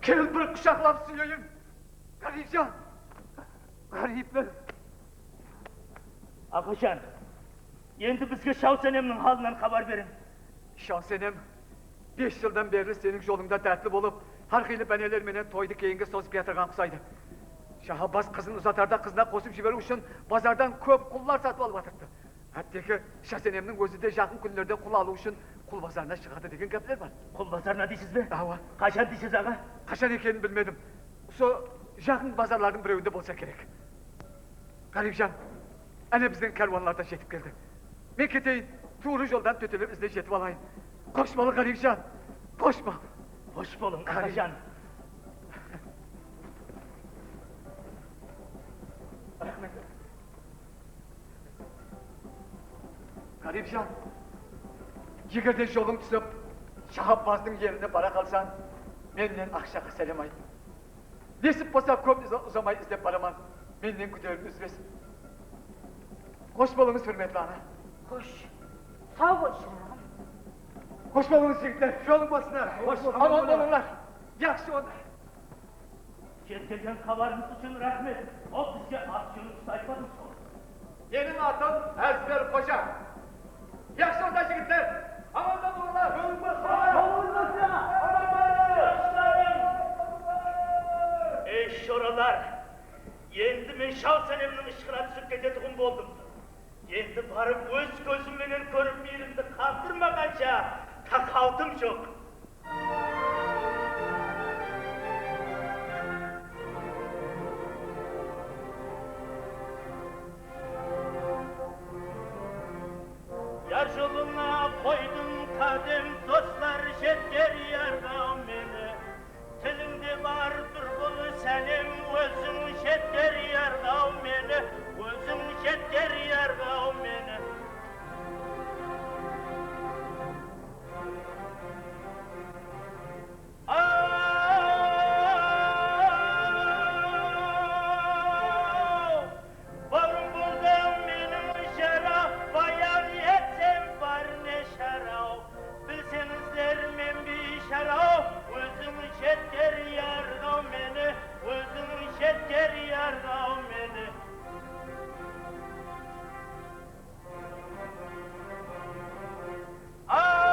Kel, bir qushaqlap súyeyin. Ǵáriypjan! Ǵáriypler! Aǵajan, endi bizge Shaw Senemniń halınan xabar beriń. Shaw Senem bes jıldan berli seniń jolıńda dártli bolıp, hár qıylı báneler menen toydı keyinge sozıp kiyatırǵan qusaydı. Shahabbaz qızın uzatarda qızına qosıp jiberiw ushın bazardan kóp qullar satıp alıp atırıptı. Hátteki, Shasenemniń ózi de jaqın kúnlerde qul alıw ushın qul bazarına shıǵadı degen gápler bar. Qul bazarına deysiz be? Awa. Qashan deysiz, aǵa? Qashan ekenin bilmedim. Usı jaqın bazarlardıń birewinde bolsa kerek. Ǵáriypjan, áne, biziń kárwanlar da jetip keldi. Men keteyin, tuwrı joldan tótelep izlep jetip alayın. Xosh bolıń, Ǵáriypjan, xosh bol. Xosh bolıń, aǵajan. Raxmet. Ǵáriypjan, eger de jolıń túsip, Shahabbazdıń eline bara qalsań, mennen aqshaǵa sálem ayt. Nesip bolsa, kóp uza-, uzamay izlep baraman. Mennen kúderin úzbesin. Xosh bolıńız, húrmetli ana. Xosh. Saw bol, shıraǵım. Xosh bolıńız, jigitler. Jolıń bolsın. Xosh, aman bolıńlar. Yaqshı onda. Jetkergen xabarıńız ushın raxmet. Ol bizge at-jónińizdi aytpadıńız ǵoy. Meniń atım Ázber xoja. Yaqshı onda, jigitler. Amanda bolıńlar. Jolıń bolsın. Aman bolıńlar. Ey, shoralar! Endi men Shaw Senemniń ıshqına túsip ketetuǵın boldım. Endi barıp óz kózim menen kórip, miyrimdi qandırmaǵansha taqatım joq. Yar jolıńa qoydım qádem, doslar jetker yarǵaw meni. Tilińde bar dur bul sálem, óziń jetker yarǵaw meni, óziń jetker yarǵaw meni. Aw! Bawrım boldıń meniń jara, bayan etsem bar ne sharaw. Bilseńizler men biysharaw, óziń jetker yarǵaw meni, óziń jetker yarǵaw meni. Aw!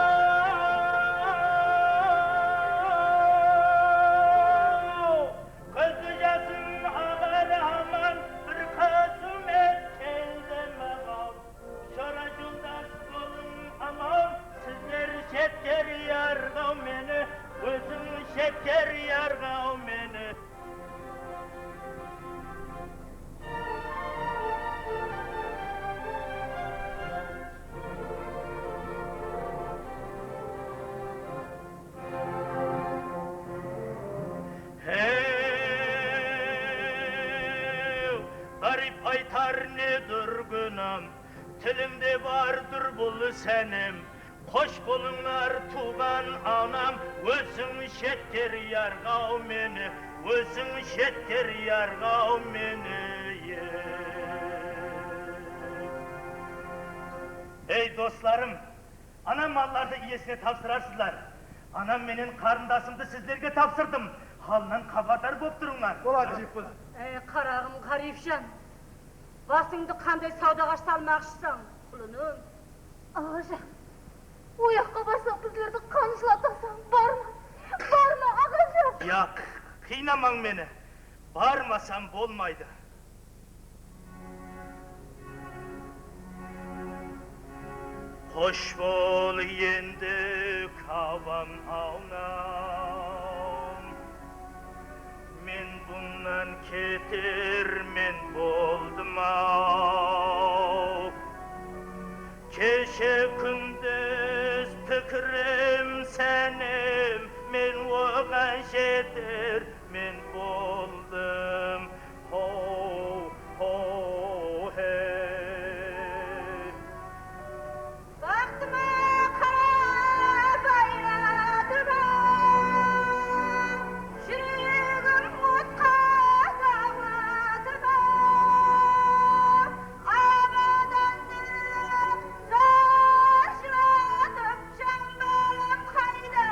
Kózli jasım aǵar aman, bir qızım et keldi maǵan. Shora joldas bolıń aman, sizler jetker yarǵaw meni, óziń jetker yarǵaw meni. Hew, ǵárip aytar nedur gúnam, tilińde bardur bul sánem. Xosh bolıńlar, tuwǵan anam, óziń jetker yarǵaw meni, óziń jetker yarǵaw meni, ey. Ey, doslarım, ana mallardı iyesine tapsırarsızlar. Anam menen qarındasımdı sizlerge tapsırdım. Halınan xabardar bolıp turıńlar. Boladı, jep boladı. Ey, qaraǵım, Ǵáripjan, basıńdı qanday sawdaǵa salmaqshısań, qulınım? Aǵajan, o jaqqa barsaq bizlerdi qanjılatasıń, barma, barma, aǵajan! Yaq, qıynamań meni, barmasam bolmaydı. Xosh bol endi, kabam awnam. Men bunnan ketermen boldım-aw. Keshe kúndiz pikirim sánem, men oǵan jeter men boldım. Ho, ho, hey. Baxtıma qarap ayladıma, júregim otqa dawladıma. Abadan dep zar jıladım, jan balam, qayda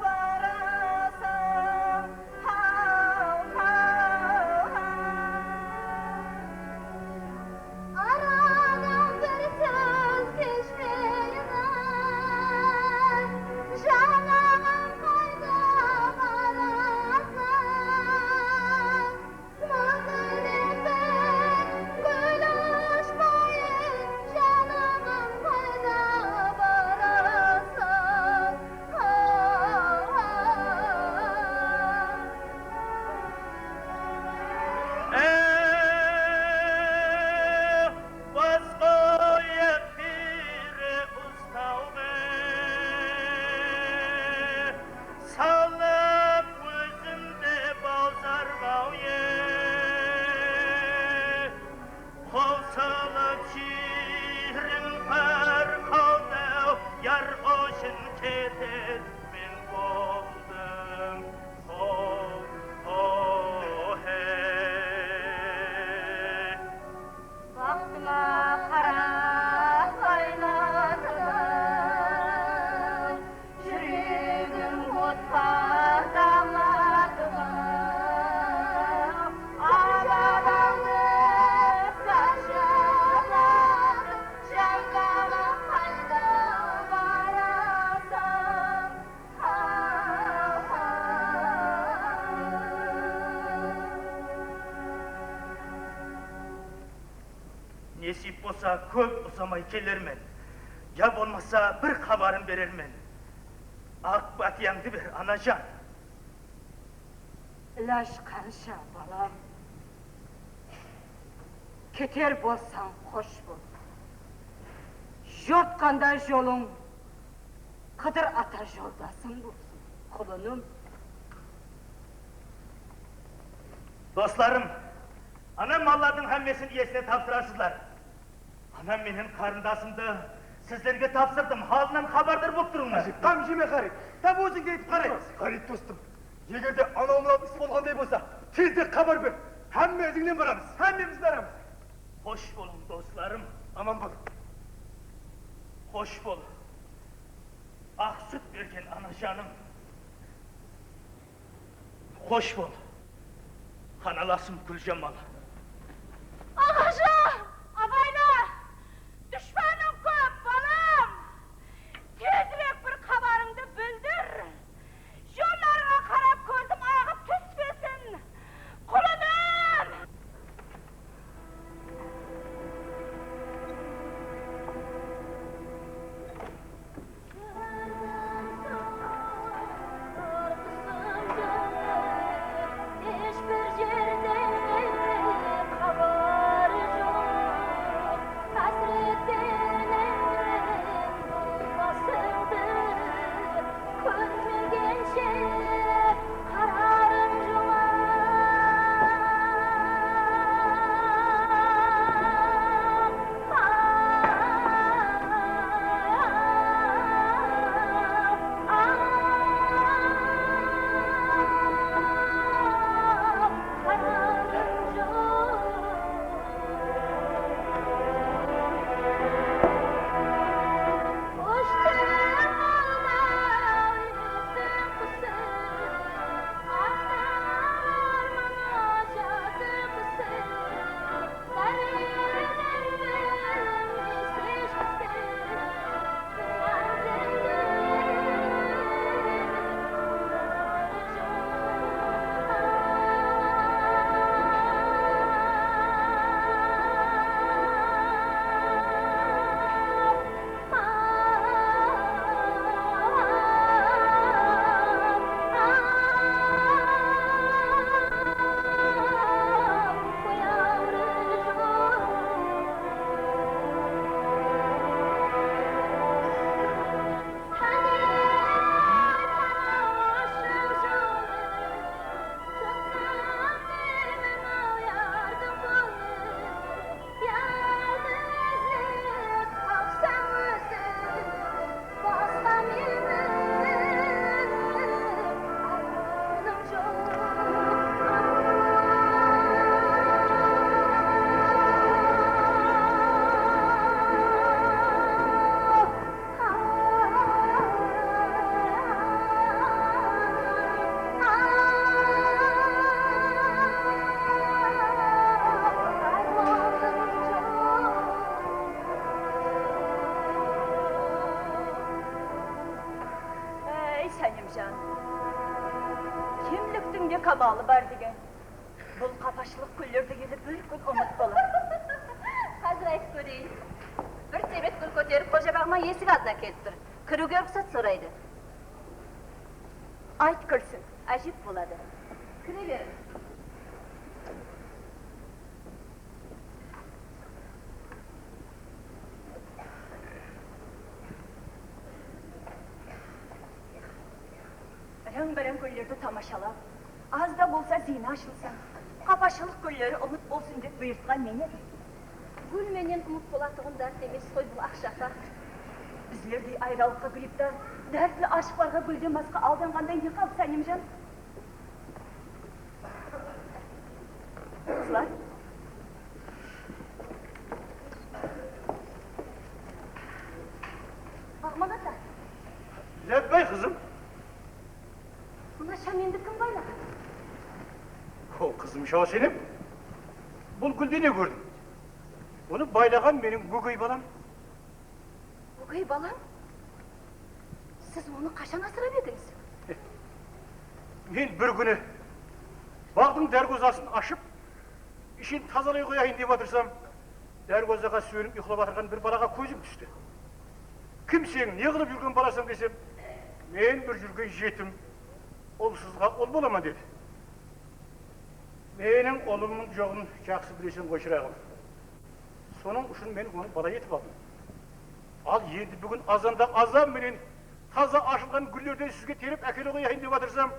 barasań? Haw, haw, haw. Aradan bir sóz keshpeymen, jan aǵam, qayda barasań? Máńgilikten gúl ashpayın, jan aǵam, qayda barasań? Ey, bas qoyıp Firawız tawǵa, salıp ózimdi bawzarǵaw, ey. Qosılıp júriń párqaldaw, yar ushın keter men boldım. Ho, ho, hey. Baxtıma qarap ayladıma, júregim otqa dawladıma. Abadan dep zar jıladım, jan balam, qayda barasań? Nesip bolsa, kóp uzamay kelermen. Ya bolmasa, bir xabarın berermen. Aq bátiyańdı ber, anajan. Ilaj qansha, balam. Keter bolsań, xosh bol. Jortqanda jolıń Qıdır ata joldasıń bolsın, qulınım. Doslarım, ana mallardıń hámmesin iyesine tapsırasızlar. Anam menen qarındasımdı sizlerge tapsırdım, halınan xabardar bolıp turıńlar. Qám jeme, Ǵárip, tap ózińdi etip qaray. Ǵárip dostım, eger de anaw-mınaw is bolǵanday bolsa, tezirek xabar ber. Hámme izińnen baramız. Hámmemiz baramız. Xosh bolıń, doslarım. Aman bol. Xosh bol, aq sút bergen anajanım. Xosh bol, xanalasım Gúljamal. Aǵajan, abayla! Dushpanıń kóp, balam! Tezirek bir xabarıńdı bildir! Jollarıńa qarap kózim aǵıp túspesin, qulınım! Malı bar degen. Bul qapashılıq gúllerdi ele bir kún umıt bolar. Házir aytıp kóreyin. Bir sebet gúl kóterip, xoja baǵıma esik aldına kelip tur. Kiriwge ruxsat soraydı. Ayt, kirsin. Ájep boladı. Kire beriń. Reńbe-reń gúllerdi tamashalap, az da bolsa ziyni ashılsın, qapashılıq gúlleri umıt bolsın dep buyırtqan men edim. Gúl menen umıt bolatuǵın dárt emes ǵoy bul, Aqsha apa. Bizlerdey ayralıqqa giriftar, dártli ashıqlarǵa gúlden basqa aldanǵanday ne qaldı, Sánimjan? Qızlar. Baǵman ata. Lábbay, qızım. Mına shámendi kim baylaǵan? O, qızım, jawa senem. Bul gúlde ne kórdiń? Onı baylaǵan meniń ógey balam. Ógey balam? Siz onı qashan asırap edińiz? Men bir kúni baǵdıń dárwazasın ashıp, ishin tazalay qoyayın dep atırsam, dárwazaǵa súyenip uyıqlap atırǵan bir balaǵa kózim tústi. Kimseń, ne qılıp júrgen balasań desem, men bir júrgen jetim, ulsızǵa ul bolaman dedi. Meniń ulımnıń joǵın jaqsı bileseń ǵoy, shıraǵım. Sonıń ushın men onı bala etip aldım. Al endi búgin azanda azan menen taza ashılǵan gúllerden sizge terip ákele qoyayın dep atırsam,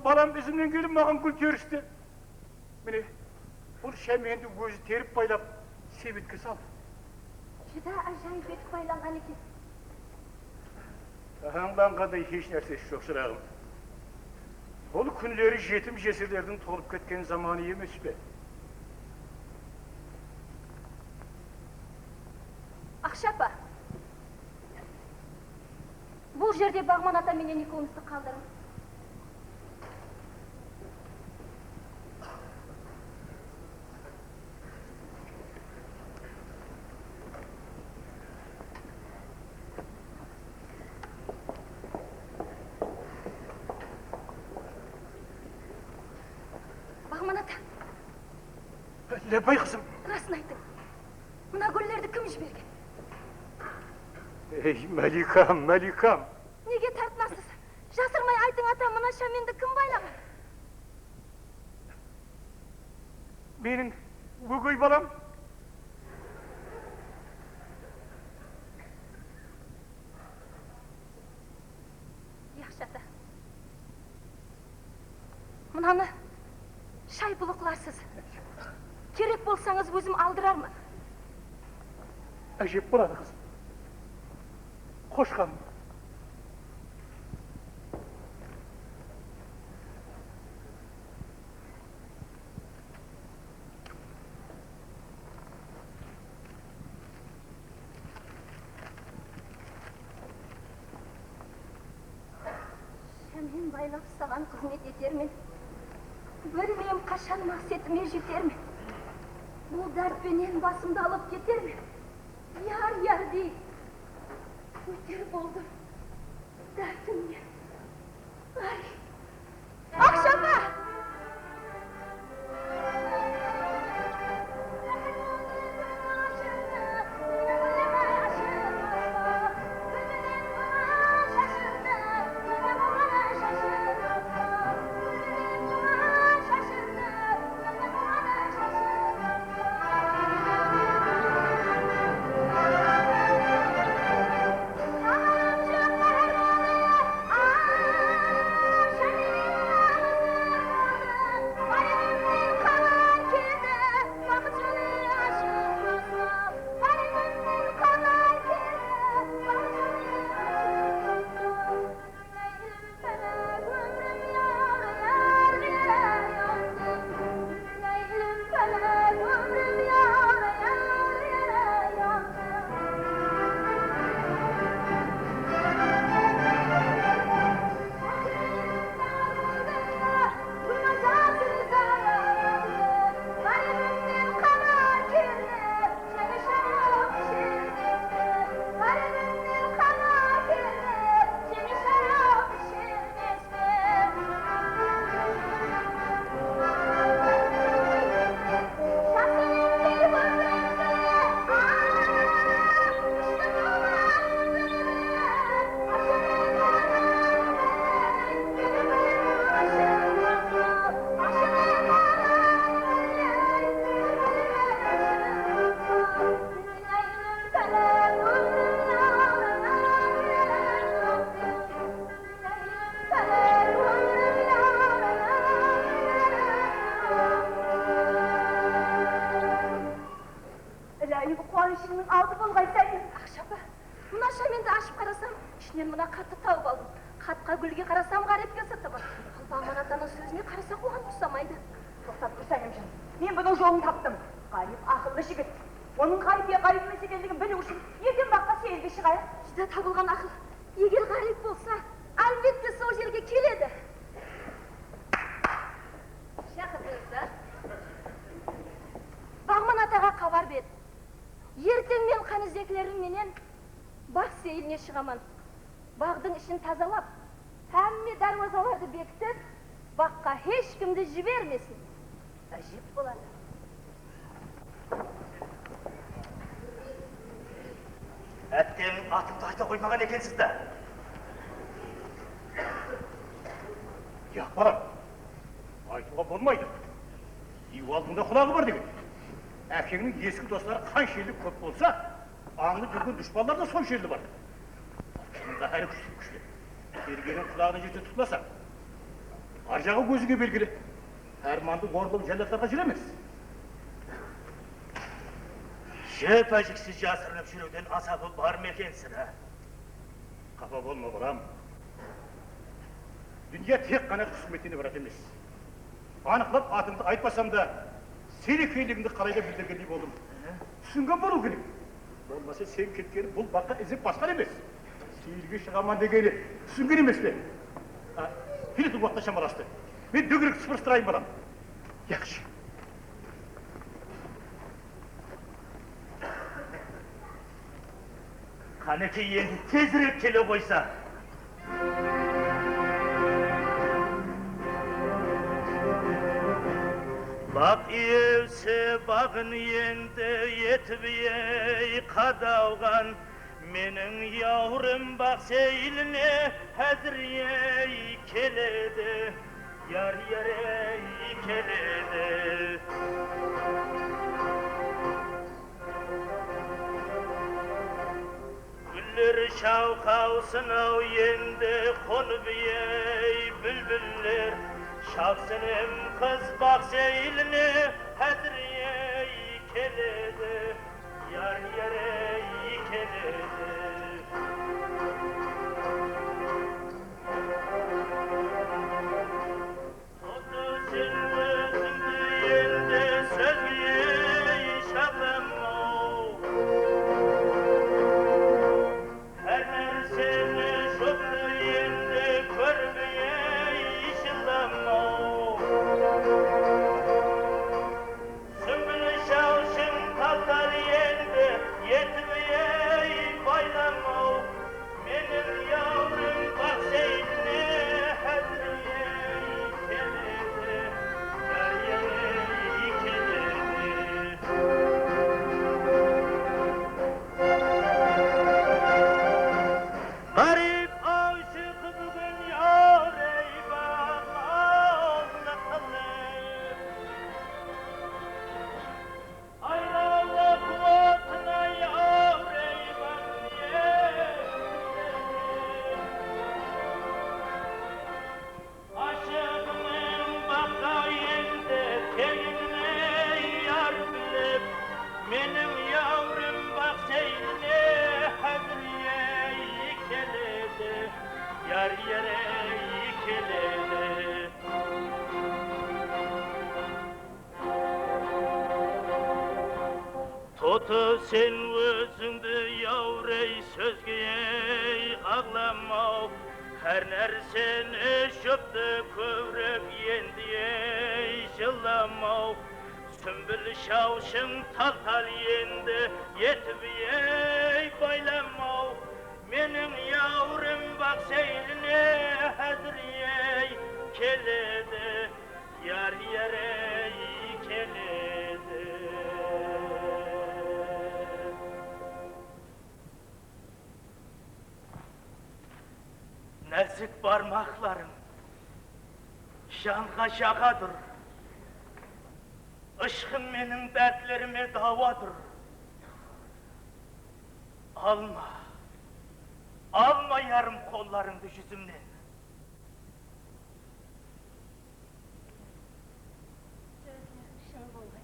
balam izimnen kelip maǵan gúl teristi. Mine, bul shámendi ózi terip baylap, sebetke saldı. Júdá ájayıp etip baylanǵan eken. Ańlanǵanday hesh nársesi joq, shıraǵım. Bul kúnleri jetim-jesirlerdiń tolıp ketken zamanı emes pe? Aqsha apa, bul jerde Baǵman ata menen ekewimizdi qaldırıń. Baǵman ata. Lábbay, qızım. Rasın aytıń. Mına gúllerdi kim jibergen? Ey, Málikam, Málikam! Nege tartınasız? Jasırmay aytıń, ata, mına shámendi kim baylaǵan? Meniń ógey balam. Yaqshı ata. Mınanı shay buluqlarsız. Kerek bolsańız, ózim aldırarman. Ájep boladı, qızım. Xosh, qanım. Shámen baylap saǵan xızmet etermen. Bilmeymen, qashan maqsetime jetermen. Bul dárt penen basımdı alıp ketermen. Yar, yar dey. Óter boldım dártimnen. Ay, Aqsha apa! Ashıp qarasam, ishinen mına xattı tawıp aldım. Xatqa gúlge qarasam, ǵáripke sırtı bar. Al, Baǵman atanıń sózine qarasaq, oǵan uqsamaydı. Toqtap tur, Sánemjan. Men bunıń jolın taptım. Ǵárip aqıllı jigit. Onıń ǵárip ya ǵárip emes ekenligin biliw ushın erteń baqqa seyilge shıǵayıq. Júdá tabılǵan aqıl. Eger ǵárip bolsa, álbette, sol jerge keledi. Shaqırtıńızlar. Baǵman ataǵa xabar ber. Erteń men qánizeklerim menen baǵ seyiline shıǵaman. Baǵdıń ishin tazalap, hámme dárwazalardı bekitip, baqqa hesh kimdi jibermesin. Ájep boladı. Átteń, atımdı ayta qoymaǵan ekensiz da. Yaq, balam, aytıwǵa bolmaydı. Iy aldıńda qulaǵı bar degen. Ákeńniń eski dosları qanshelli kóp bolsa, ańlı júrgen dushpanlar da sonshelli bar. Shınında hári kúshli kúshli. Kelgenin qulaǵına jete tutlasań, arjaǵı ózińe belgili. Hármandı orınlaw jállatlarǵa júr emes. Jep-jiksiz jasırınıp júriwden azabı bar ma eken sirá? Qapa bolma, balam. Dúnya tek ǵana qısmetinen ibarat emes. Anıqlap atıńdı aytpasam da, sen ekenligińdi qalayda bildirgendey boldım. Túsingen bolıw kerek. Bolmasa sen ketkenip bul baqqa izlep basqan emes. Seyilge shıǵaman degeni túsingen emes pe? A, keletuǵın waqıtta shamalastı. Men dóńgerekti sıpırıstırayın, balam. Yaqshı. Qánekey, endi tezirek kele qoysa. Baq iyesi baǵın endi etip ey qadalǵan, meniń yawrım baq seyiline házir ey keledi. Yar, yar ey keledi. Gúller shawqalsın-aw endi qonıp ey búlbiller. Shabsınem qız baq seyiline házir ey keledi. Yar, yar ey keledi. Toqta, sen ózińdi endi sózge ey shaǵlam-aw. Hár nárseni joptı endi kórip ey jılam-aw. Súmbil shawshıń taltal endi etip ey baylam-aw. Meniń yawrım baq seytine házir ey keledi, yar, yar ey keledi. Ǵárip ashıq búgin yawrey baǵ aldı qılıp. Ayrawlıq otın-ay, awrey baǵ endi. Ashıǵınıń baqqa endi tegińney yar bilip, meniń yawrım baq seytine házir ey keledi, yar, yar ey keledi. Toqta, sen ózińdi yawrey sózge ey aǵlam-aw. Hár nárseni joptı kóbirek endi ey jılam-aw. Súmbil shawshıń taltal endi etip ey baylam-aw. Meniń yawrım baq seytine házir ey keledi. Yar, yar ey keledi. Názik barmaqlarıń janǵa jaǵa dur. Ishqıń meniń dártlerime dawa dur. Alma, alma yarım qollarıńdı júzimnen. Sózler shın bolǵay.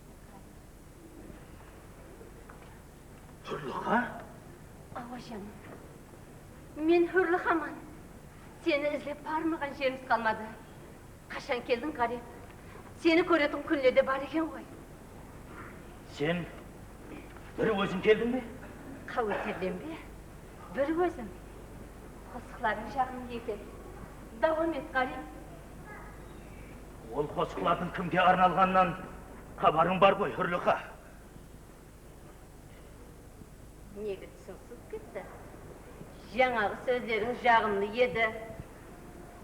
Turlıǵa? Awa, janım. Men Húrlixaman. Seni izlep barmaǵan jerimiz qalmadı. Qashan keldiń, ǵáriyp? Seni kóretuǵın kúnler de bar eken ǵoy. Sen bir óziń keldiń be? Qáweterlenbe, bir ózim. Qosıqlarıń jaǵımlı eken. Dawam et, ǵáriyp. Ol qosıqlardıń kimge arnalǵanınan xabarıń bar ǵoy, Húrlixa. Nege túsiń sınıp ketti? Jańaǵı sózleriń jaǵımlı edi.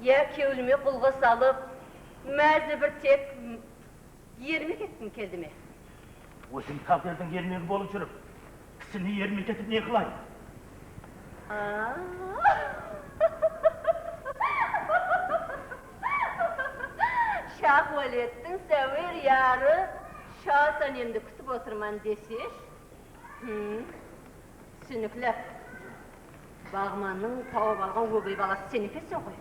Ya kewlime qulǵa salıp, mázi bir tek erime ketkiń keldi me? Ózim táqdirdiń ermegi bolıp júrip, kisini erime ketip ne qılayın? A. Shahwálettiń sáwer yarı Shasanemdi kútip otırman desesh. Hım, túsinikli. Baǵmannıń tawıp alǵan ógey balası sen ekenseń ǵoy.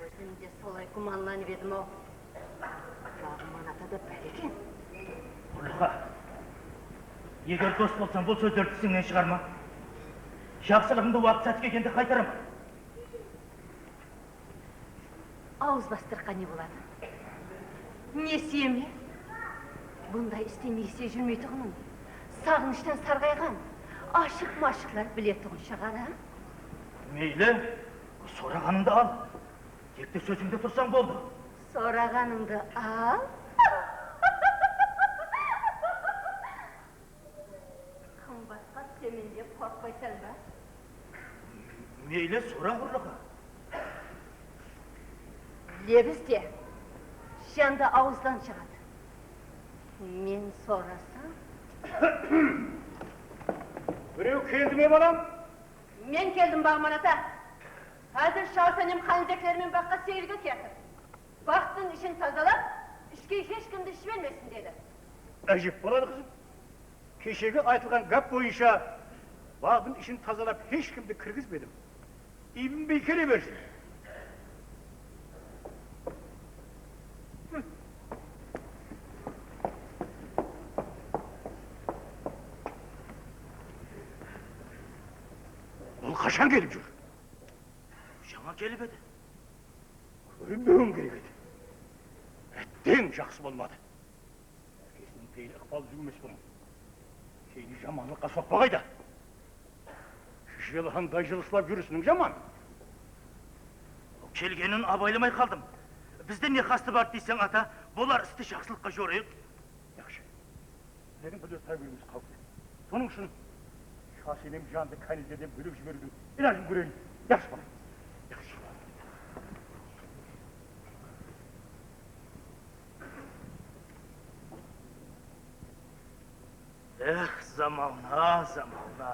Ózim de solay gúmanlanıp edim-aw. Baǵman ata da bále eken. Húrlixa, eger dos bolsań, bul sózlerdi tisińnen shıǵarma. Jaqsılıǵıńdı waqıt sáti kelgende qaytaraman. Awız bastırıpqa ne boladı? Nesiye me? Bunday iste nesiye júrmeytuǵının saǵınıshtan sarǵayǵan ashıq-mashıqlar biletuǵın shıǵar, á? Meyli, soraǵanıńdı al. Tek te sózińde tursań boldı. Soraǵanıńdı al. Qımbatqa túsemen dep qorqpaysań ba? Meyli, sora, Húrlixa. Lebiz de, jan da awızdan shıǵadı. Men sorasam. Birew keldi me, balam? Men keldim, Baǵman ata. Házir Shasanem qánizekleri men baqqa seyilge kiyatır. Baqtıń ishin tazalap, ishke hesh kimdi shibermesin, dedi. Ájep boladı, qızım. Keshegi aytılǵan gáp boyınsha baǵdıń ishin tazalap, hesh kimdi kirgizbedim. Iybinbey kele bersin. Ol qashan kelip júr? Jańa kelip edi. Kórinbewiń kerek edi. Áttiń, jaqsı bolmadı. Ákesiniń peyli ıqpalı júwmes bunıń. Keyli jamanlıqqa soqpaǵay da. Jelhanday jılıslap júrisiniń jaman. Kelgenin abaylamay qaldım. Bizde ne qastı bar deyseń, ata, bolar isti jaqsılıqqa jorayıq. Jaqsı. Sizlerdiń bir de táwirimiz qáwipli. Sonıń ushın Shasenem jandı kánizlerden bólek jiberiwdiń ilajın kóreyik. Jaqsı, balam. Jaqsı. Eh, zamana, zamana.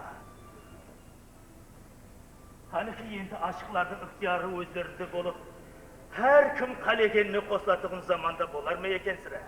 Qániki endi ashıqlardıń ıqtıyarı ózlerinde bolıp, hár kim qálegenine qosılatuǵın zamanda bolar ma eken sirá?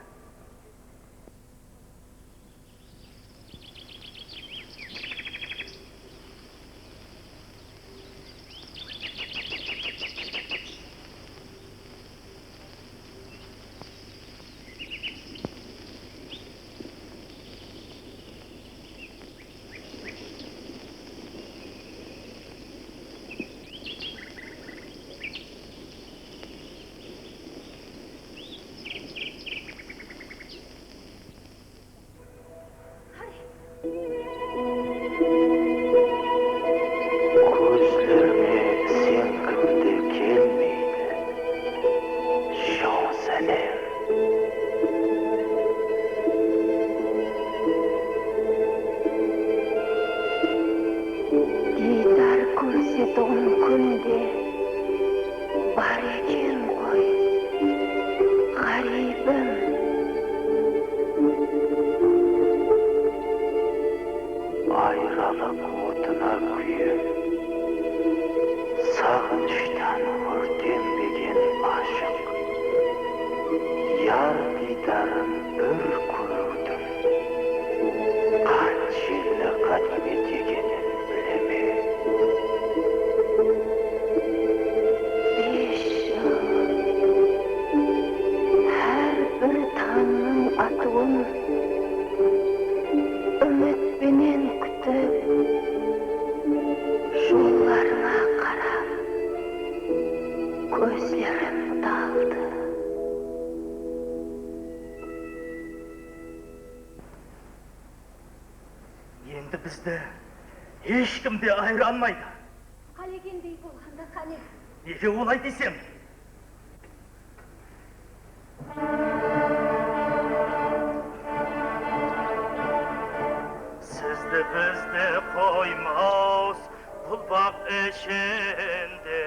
Kózlerime sen kimdi kelmeydi, Shasanem. Diydar kórsetuǵın kún de bar eken ǵoy, ǵáriybim. Ayrılıq otına kúyip, saǵınıshtan órtenbegen ashıq yar diydarın bir kóriwdiń qanshelli ǵániymet ekenin bilemen. Bes jıl. Hár bir tańnıń atıwın úmit penen kútip, jollar Bizdi hesh kim de ayıra almaydı. Qálegendey bolǵanda qáne? Nege olay deyseń? Sizdi bizdi qoymaws bul baǵ ishinde,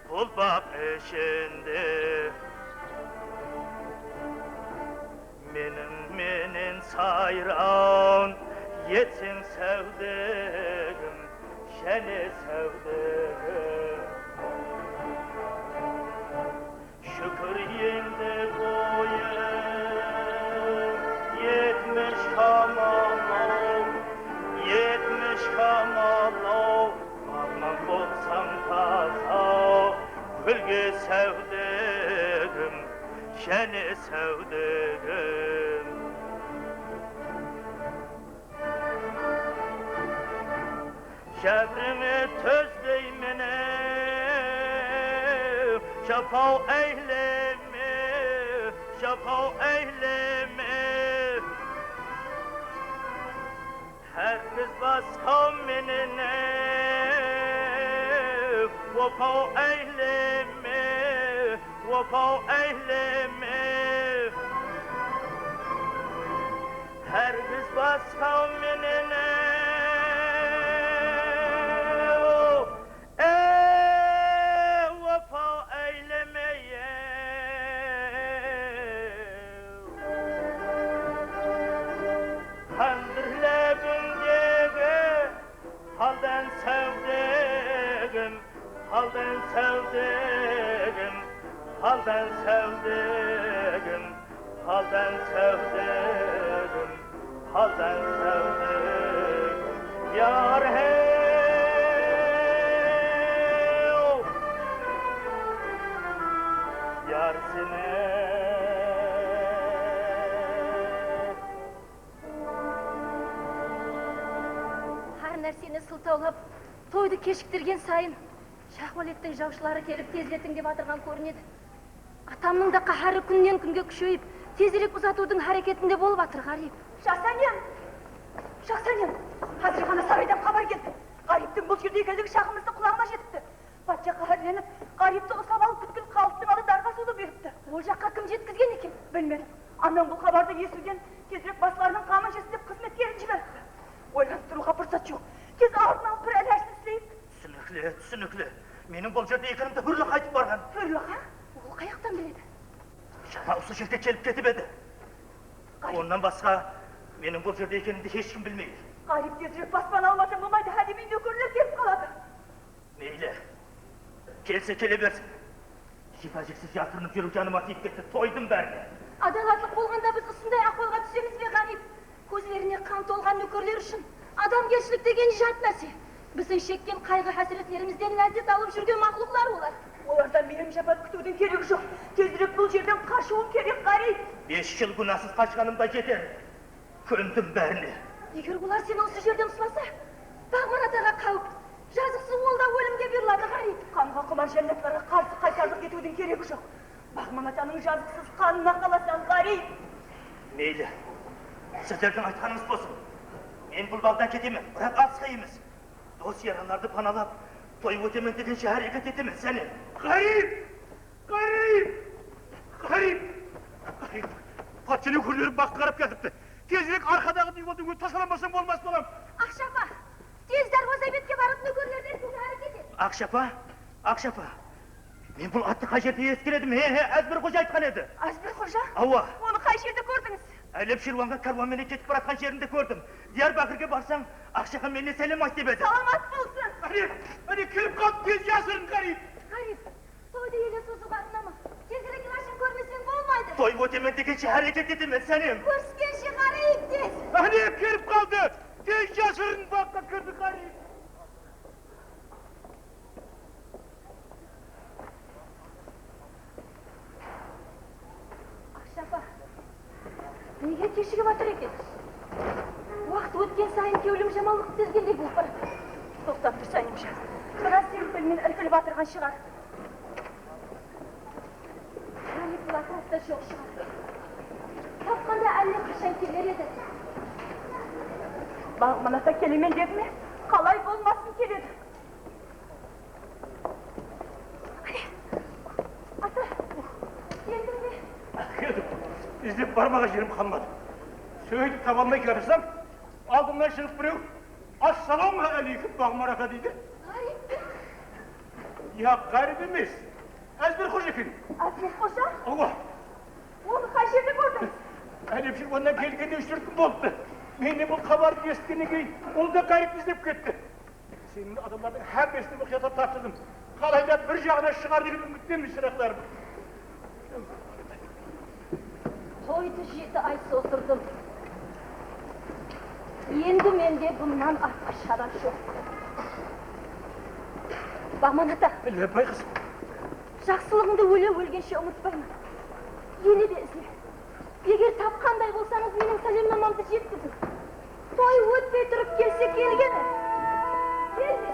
bul baǵ ishinde. Meniń menen sayraw etseń, sáwdegim, jáne sáwdegim. Shúkir, endi boyıń etmish kamal-aw, etmish kamal-aw. Baǵman bolsań taza, gúlge sáwdegim, jáne sáwdegim. Jábirińe tózbeymen-ew, japaw áyleme, japaw áyleme. Hárgiz basqaw menen-ew, opaw áyleme, opaw áyleme. Hárgiz basqaw menen-ew, ew, opaw áyleme-ew. Qándir lábińdegi haldan sáwdegim, haldan sáwdegim, haldan sáwdegim, haldan sáwdegim, haldan sáwdegim. Yar hey, yar seni. Hár nárseni sıltawlap, toydı keshiktirgen sayın, Shahwálettiń jawshıları kelip tezletiń dep atırǵan kórinedi. Atamnıń da qáhári kúnnen-kúnge kúsheyip, tezirek uzatıwdıń háreketinde bolıp atır, Ǵárip. Jaqsı ánem! Jaqsı ánem! Házir ǵana saraydan xabar keldi. Ǵáriptiń bul jerde ekenligi shaxımızdıń qulaǵına jetipti. Patsha qáhárlenip, Ǵáripti uslap alıp, pútkil xalıqtıń aldı darǵa asıwdı buyırıptı. Ol jaqqa kim jetkizgen eken? Bilmedim. Anań bul xabardı esitiwden tezirek baslarınıń ǵamın jesin dep xızmetkerin jiberipti. Oylanıp turıwǵa pursat joq. Tez aldın alıp bir ilajın isleyik. Túsinikli, túsinikli. Meniń bul jerde ekenimdi húrli qaytıp barǵan. Húrli-ǵa? Ol qayaqtan biledi? Jańa usı jerde kelip ketip edi. Onnan basqa meniń bul jerde ekenimdi hesh kim bilmeydi. Ǵárip tezirek baspana almasa bolmaydı, hádemiy nókerler kelip qaladı. Meyli. Kelse kele bersin. Jıpa-jiksiz jasırınıp júriw janıma tiyip ketti, toydım bárine. Adalatlıq bolǵanda biz usınday ahwalǵa túsemiz be, Ǵárip? Kózlerine qan tolǵan nókerler ushın adamgershilik degen jat nárse. Biziń shekken qayǵı-hásiretlerimizden lázzet alıp júrgen maqluqlar olar. Olardan meyrim-japat kútiwdiń keregi joq. Tezirek bul jerden qashıwım kerek, Ǵárip. Bes jıl gúnasız qashqanım da jeter. Kóndim bárine. Eger olar seni usı jerden uslasa, Baǵman ataǵa qáwip. Jazıqsız ol da ólimge buyırıladı, Ǵárip. Qanǵa qumar jállatlarǵa qarsı qaytarlıq etiwdiń keregi joq. Baǵman atanıń jazıqsız qanına qalasań, Ǵárip. Meyli. Sizlerdiń aytqanıńız bolsın. Men bul baǵdan ketemen, biraq alısqa emes. Dos-yaranlardı panalap, toy ótemen degenshe háreket etemen, sánem. Ǵárip! Ǵárip! Ǵárip! Ǵárip! Patsha nókerleri baǵqa qarap keltipti. Tezirek arqadaǵı diywardıń ózin tasalanbasań bolmas, balam. Aqsha apa, tez darwaza betke barıp, nókerlerdi tirkewge háreket et. Aqsha apa, Aqsha apa. Men bul attı qay jerde esitken edim? He, he, Ázbir xoja aytqan edi. Ázbir xoja? Awa. Onı qay jerde kórdińiz? Áylep Shirwanǵa kárwan menen ketip baratqan jerinde kórdim. Diyarbákirge barsań, Aqshaǵa mennen sálem ayt dep edi. Salamat bolsın! Áne, áne kelip qaldı, tez jasırın, Ǵárip! Ǵárip, toydı ele sozıwǵa ınnama. Tezirek ilajın kórmeseń bolmaydı. Toy ótemen degenshe háreket etemen, sánem. Kóriskenshe, Ǵárip, tez! Áne kelip qaldı! Tez jasırın, baǵqa kirdi, Ǵárip! Aqsha apa, nege keshigip atır eken? Waqıt ótken sayın kewlim jamanlıq dizgendey bolıp baradı. Toqtap tur, Sánimjan. Biraz sebep bilmey irkilip atırǵan shıǵar. Ǵárip bul átirapta joq shıǵar. Tapqanda álle qashan keler edi. Baǵman ata kelemen dedi me? Qalay bolmasın keledi. Ata, keldiń be? Keldim. Izlep barmaǵa jerim qalmadı. Sóytip taba almay kiyatırsań, aldımnan shıǵıp birew, "Assalawma áleykum, Baǵman ata," deydi. Áleykum. Ya, ǵárip emes. Ázberxoja eken. Ázberxoja? Awa. Onı qay jerde kórdińiz? Álep júr, onnan kelgenine úsh-tórt kún bolıptı. Men de bul xabardı esitkennen keyin, ol da ǵárip izlep ketti. Seniń adamlardıń hámmesin muqıyatlap tapsırdım. Qalay da bir jaǵına shıǵar degen úmittemen, shıraqlarım. Toydı jeti ay sozdırdım. Endi mende bunnan artqı shara joq. Baǵman ata. Lábbay, qızım. Jaqsılıǵıńdı óle ólgenshe umıtpayman. Ele de izle. Eger tapqanday bolsańız, meniń sálemnamamdı jetkiziń. Toy ótpey turıp kelse kelgeni, kelmese.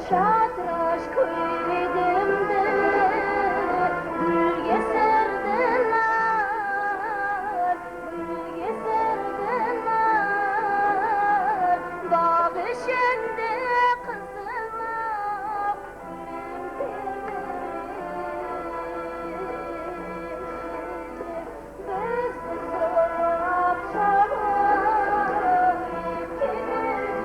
Shatırash kóylegimdi gúlge sırdılar. Gúlge sırdılar, baǵ ishinde qızılaw. Bizdi zorlap, zorlap ketirdi.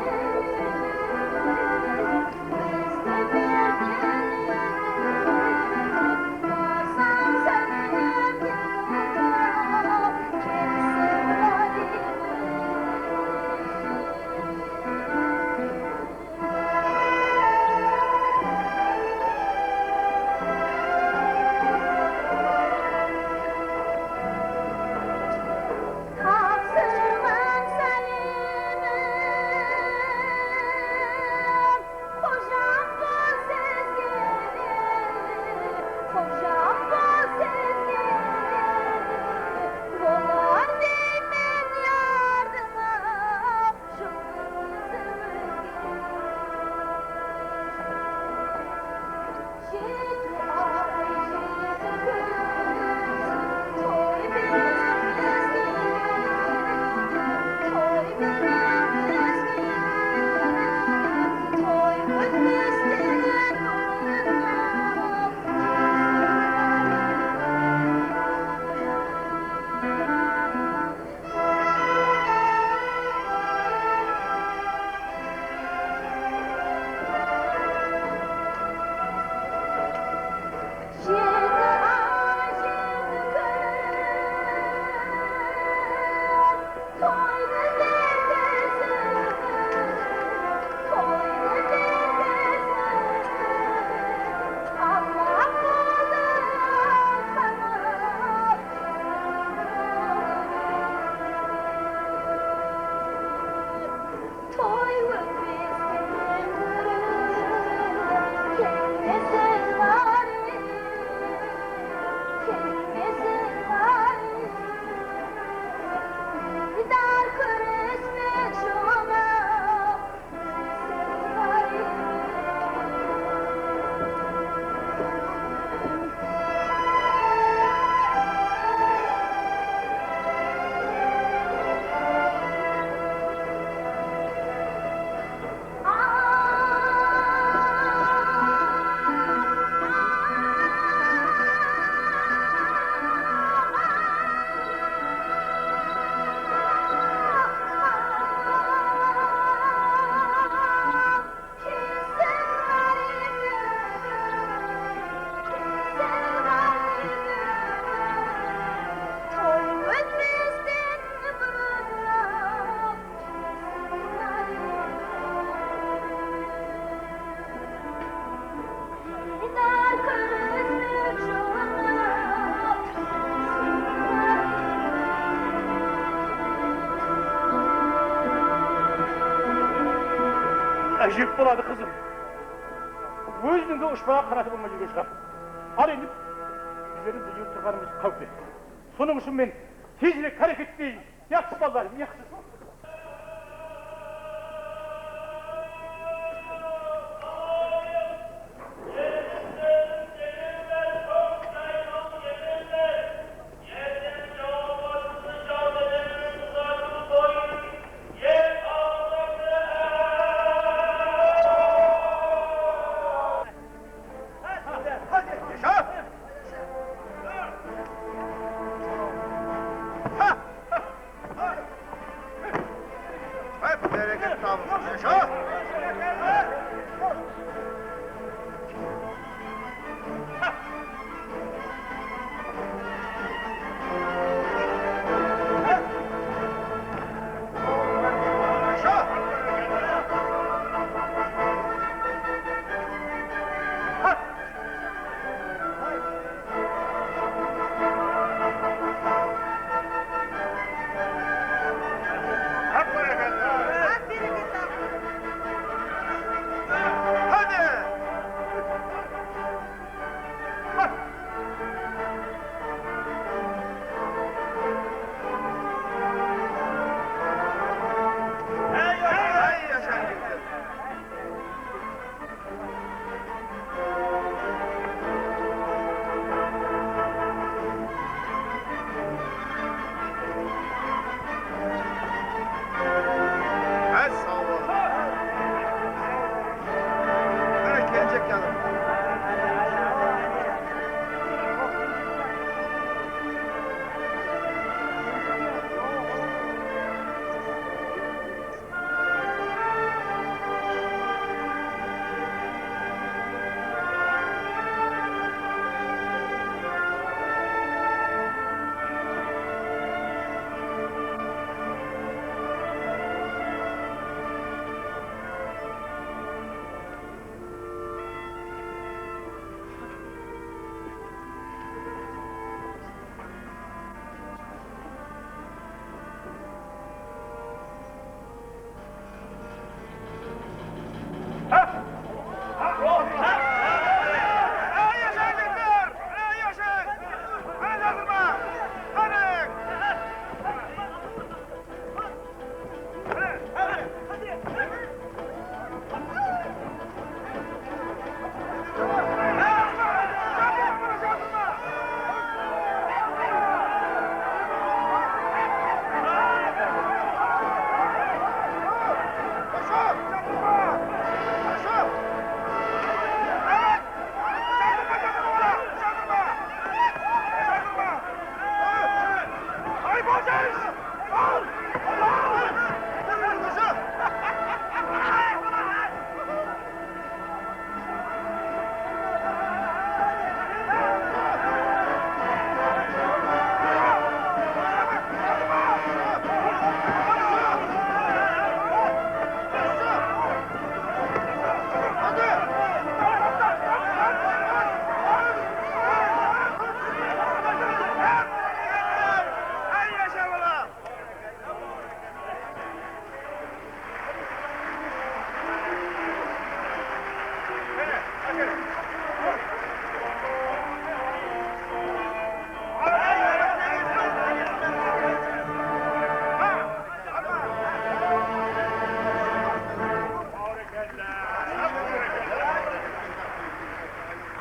Tapsırǵan sálemim. Xojam bul sizge, xojam bul sizge, bolar deymen yardımlap juldız ózge. Jeti ay, jeti kún toy menen ózge, toy menen ózge, toy ótpesten burınıraq. Toy ótpesten burın kelmesin ǵárip, kelmesin ǵárip. Diydar kórispek juwınıp. Ájep boladı, qızım. Óziniń de ushpaǵan qanatı bolmay júrgen shıǵar. Al endi, bizlerdiń de júrip turǵanımız qáwipli. Sonıń ushın men tezirek háreket eteyin. Yaqshı, balalarım, yaqshı.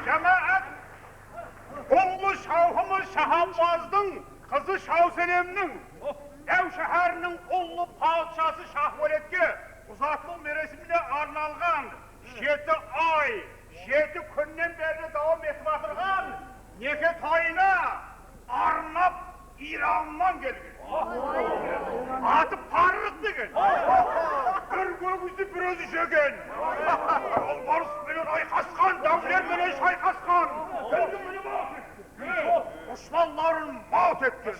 Jámáát! Ullı shawxımız Shaxabbazdıń qızı Shawsenemniń dáw sháháriniń ullı padshası Shaxwóletke uzatılıw meresimine arnalǵan jeti ay, jeti kúnnen berli dawam etip atırǵan neke toyına arnap Irannan kelgen. Atı Parrıq degen. Bir ógizdi bir ózi jegen. Jolbarıs penen ayqasqan, dáwler menen shayqasqan. Dúshpanların mawt etken.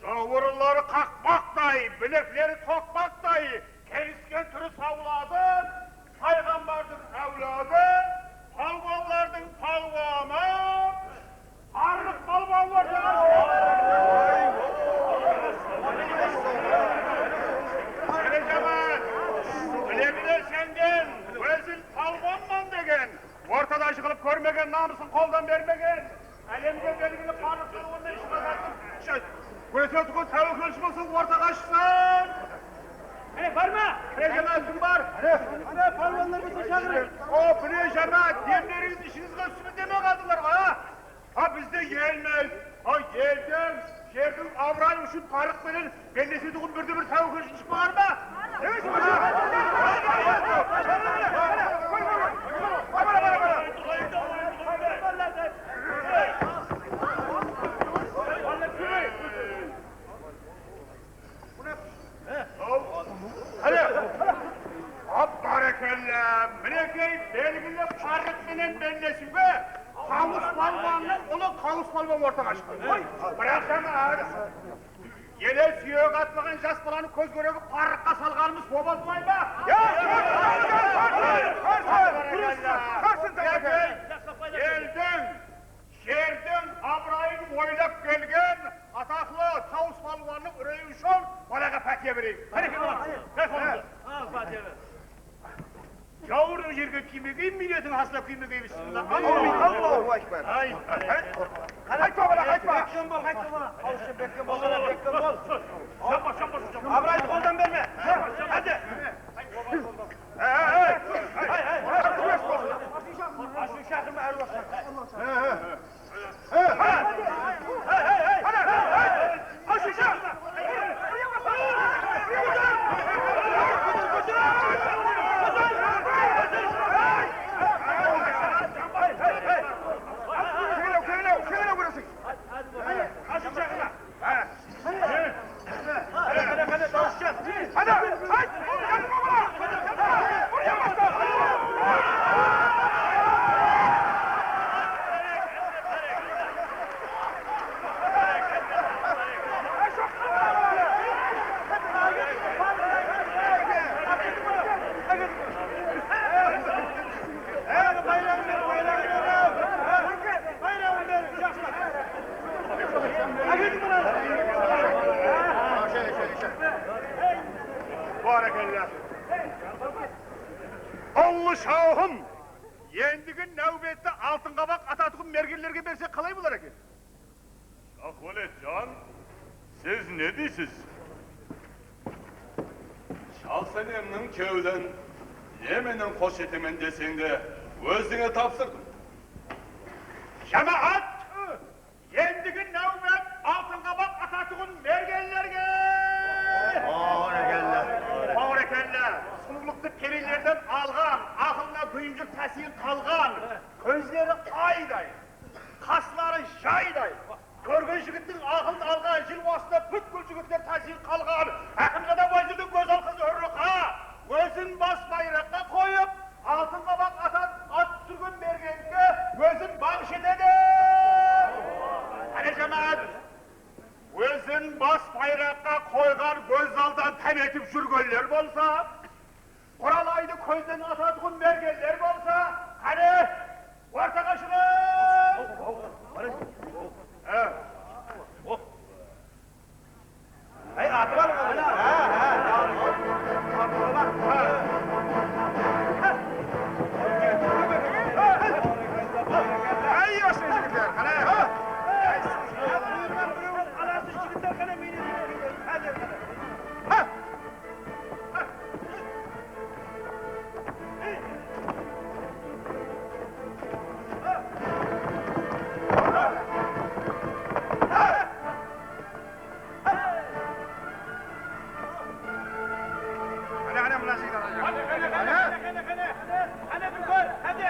Jawırınları qaqpaqtay, bilekleri toqpaqtay, kelisken túri sawladı, payǵambardıń áwladı, palwanlardıń palwanı, Parrıq palwan ortaǵa shıqtı. Mine, jámáát, bilegi de senden, ózin palwanman degen, ortada jıǵılıp kórmegen, namısın qoldan bermegen, álemge belgili Parrıq palwannan shıǵasatıń. Kósetuǵın táwekkelshi bolsa ortaǵa shıqsın. Áne, bar ma? Mine, jámáát, kim bar? Áne, áne, palwanlar bolsa shaqırıń. O, mine, jámáát, demlerińiz ishińizge súmildemey qaldılar ǵo, a? Ha, bizde elmiz, ha, eldiń, jerdiń abırayı ushın Parrıq penen bellesetuǵın birde-bir táwekkelshi shıqpaǵan ba? Qáne, qáne. Hop, bárekella! Minekey, belgili Parrıq penen bellesiwge Qawıs palwannıń ulı Qawıs palwan ortaǵa shıqtı. Biraq, jámáát, ele súyegi atlaǵan jas balanı kóz kóregi Parrıqqa salǵanımız obal bolay ma? Minekey, eldiń Jerdiń abırayın oylap kelgen ataqlı Qawıs palwannıń úreyi ushın balaǵa pátiya bereyik. Báreke, bala. Al, pátiya ber. Jawırdıń jerge tiymegey, miynetiń hasına kúymegey, bismilla. Ámin. Allahu akbar. Ay, ay. Qaytpa, bala, qaytpa. Bekkem bol, qaytpa, bala. Qawısshı, bekkem bol, bala, bekkem bol. Janba, janba, janba. Abıraydı qoldan berme. Háde. Hey, hey, hey! Ashıw shaqırma, árwah shaqır. Ashıw shaqırma. Qáne, qáne, qáne, dawıs shıǵar. Qáne, ayt! Bayraq ber, bayraq ber! Bayraq ber, jaslar! Bárekella! Ullı shawxım! Endigi náwbetti Altın Qabaq atatuǵın mergenlerge bersek qalay bolar eken? Shaxwólet jan, siz ne deysiz? Shaxsenemniń kewlin ne menen xosh etemen deseń de, ózińe tapsırdım. Jámáát! Endigi náwbet Altın Qabaq atatuǵın mergenlerge! Bárekella! Bárekella! Sulıwlıqtı perilerden alǵan, aqılına gúyimjir tásirin qalǵan, kózleri ayday, qasları jayday, kórgen jigittiń aqılın alǵan, jil basında pútkil jigit Bayraqqa qoyǵan gózzaldan tán etip júrgenler bolsa, Quralaydı kózden atatuǵın mergenler bolsa, qáne, ortaǵa shıǵıń! Há. Ey, atıp alıń, ana. Há, há, há. Ey, yoshlı jigitler, qáne. Anası jigitler, qáne, meni. Házir, qáne. Há! Qáne, qáne, mına jigit alacaq. Qáne, qáne, qáne, qáne, qáne, qáne, bir kór, qáne.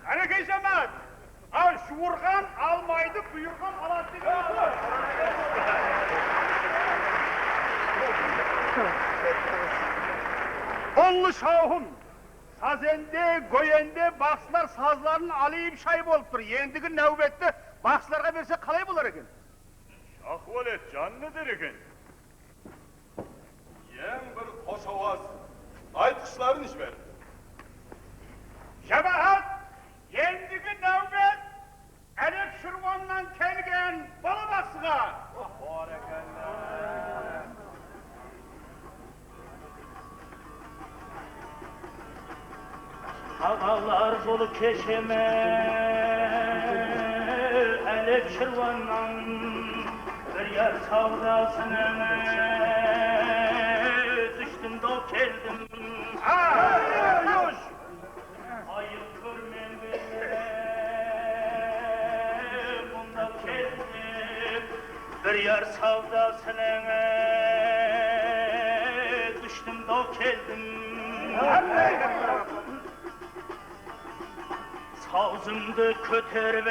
Qánekey, jámáát! Al, juwırǵan almaydı, buyırǵan aladı degen. Ullı shawhım! Sazende, góyende baqsılar sazların alayıp shay bolıp tur. Endigi náwbetti baqsılarǵa berse qalay bolar eken? Shahwólet jan ne der eken? Eń bir xosh awaz aytqıshların jiberiń. Jámáát, endigi náwbet Álep shırwannan kelgen bala baqsıǵa. Bárekella. Aǵalar, bul kesheme Álep shırwannan bir yar sawdasınan dúshtim daw keldim. Ayıp kórmen bile, munda keldim, bir yar sawdasınan dúshtim daw keldim. Sawzımdı kóterip,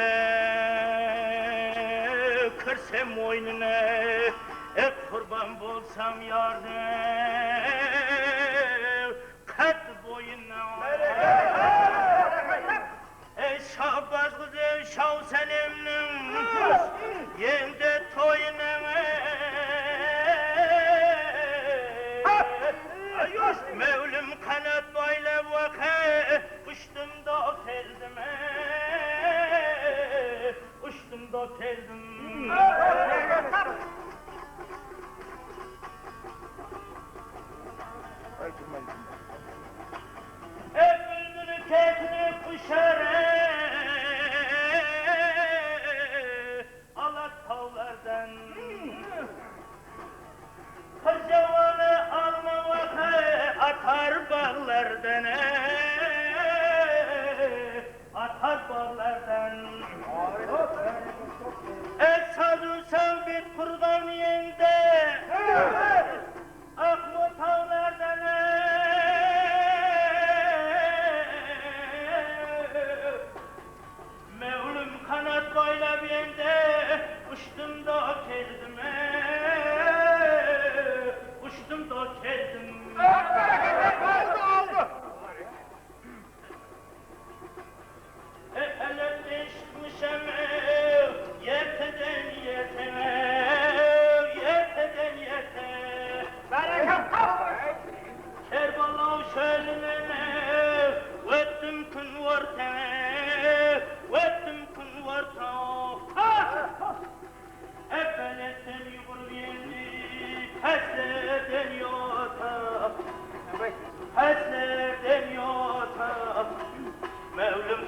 kirsem moynına, e, qurban bolsam yardıń. Qátti boyınnan. Ey, Shawbaz qızı, shaw sálemniń endi toyınıń. Máwlim qánat baylap waqe, ushtim da keldim. Ushtim da keldim. Ey, búlbúl kesilip ushar ala tawlardan. Qız jawanı alma waqı atar baǵlardan, e, atar baǵlardan. E, sazıwsań bet qurǵan endi, Aqmol tawlardan, e,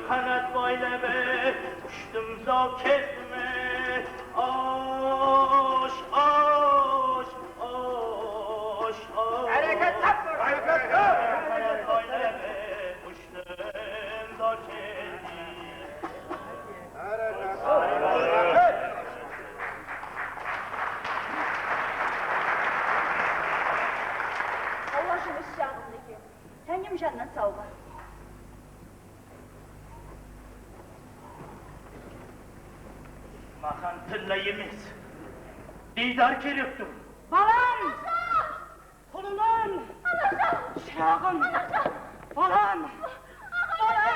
Qanat boylab uchdim, zaw keldim. Osh, osh, osh, osh. Háreket qıp tur! Qanat boylab uchdim, zaw keldim. Alla jumıs jaǵımdı eken. Táńim jannan sawǵa. Maǵan tilla emes, diydar kerek tur. Balam! Qulınım! Shıraǵım! Balam! Balam!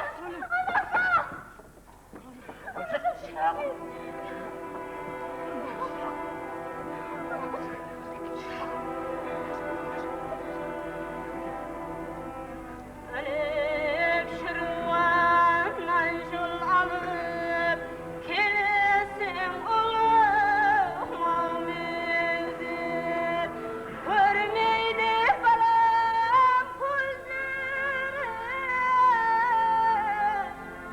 Álep shırwannan jol alıp, keleseń ulıwma menzil. Kórmeydi balam kózleri,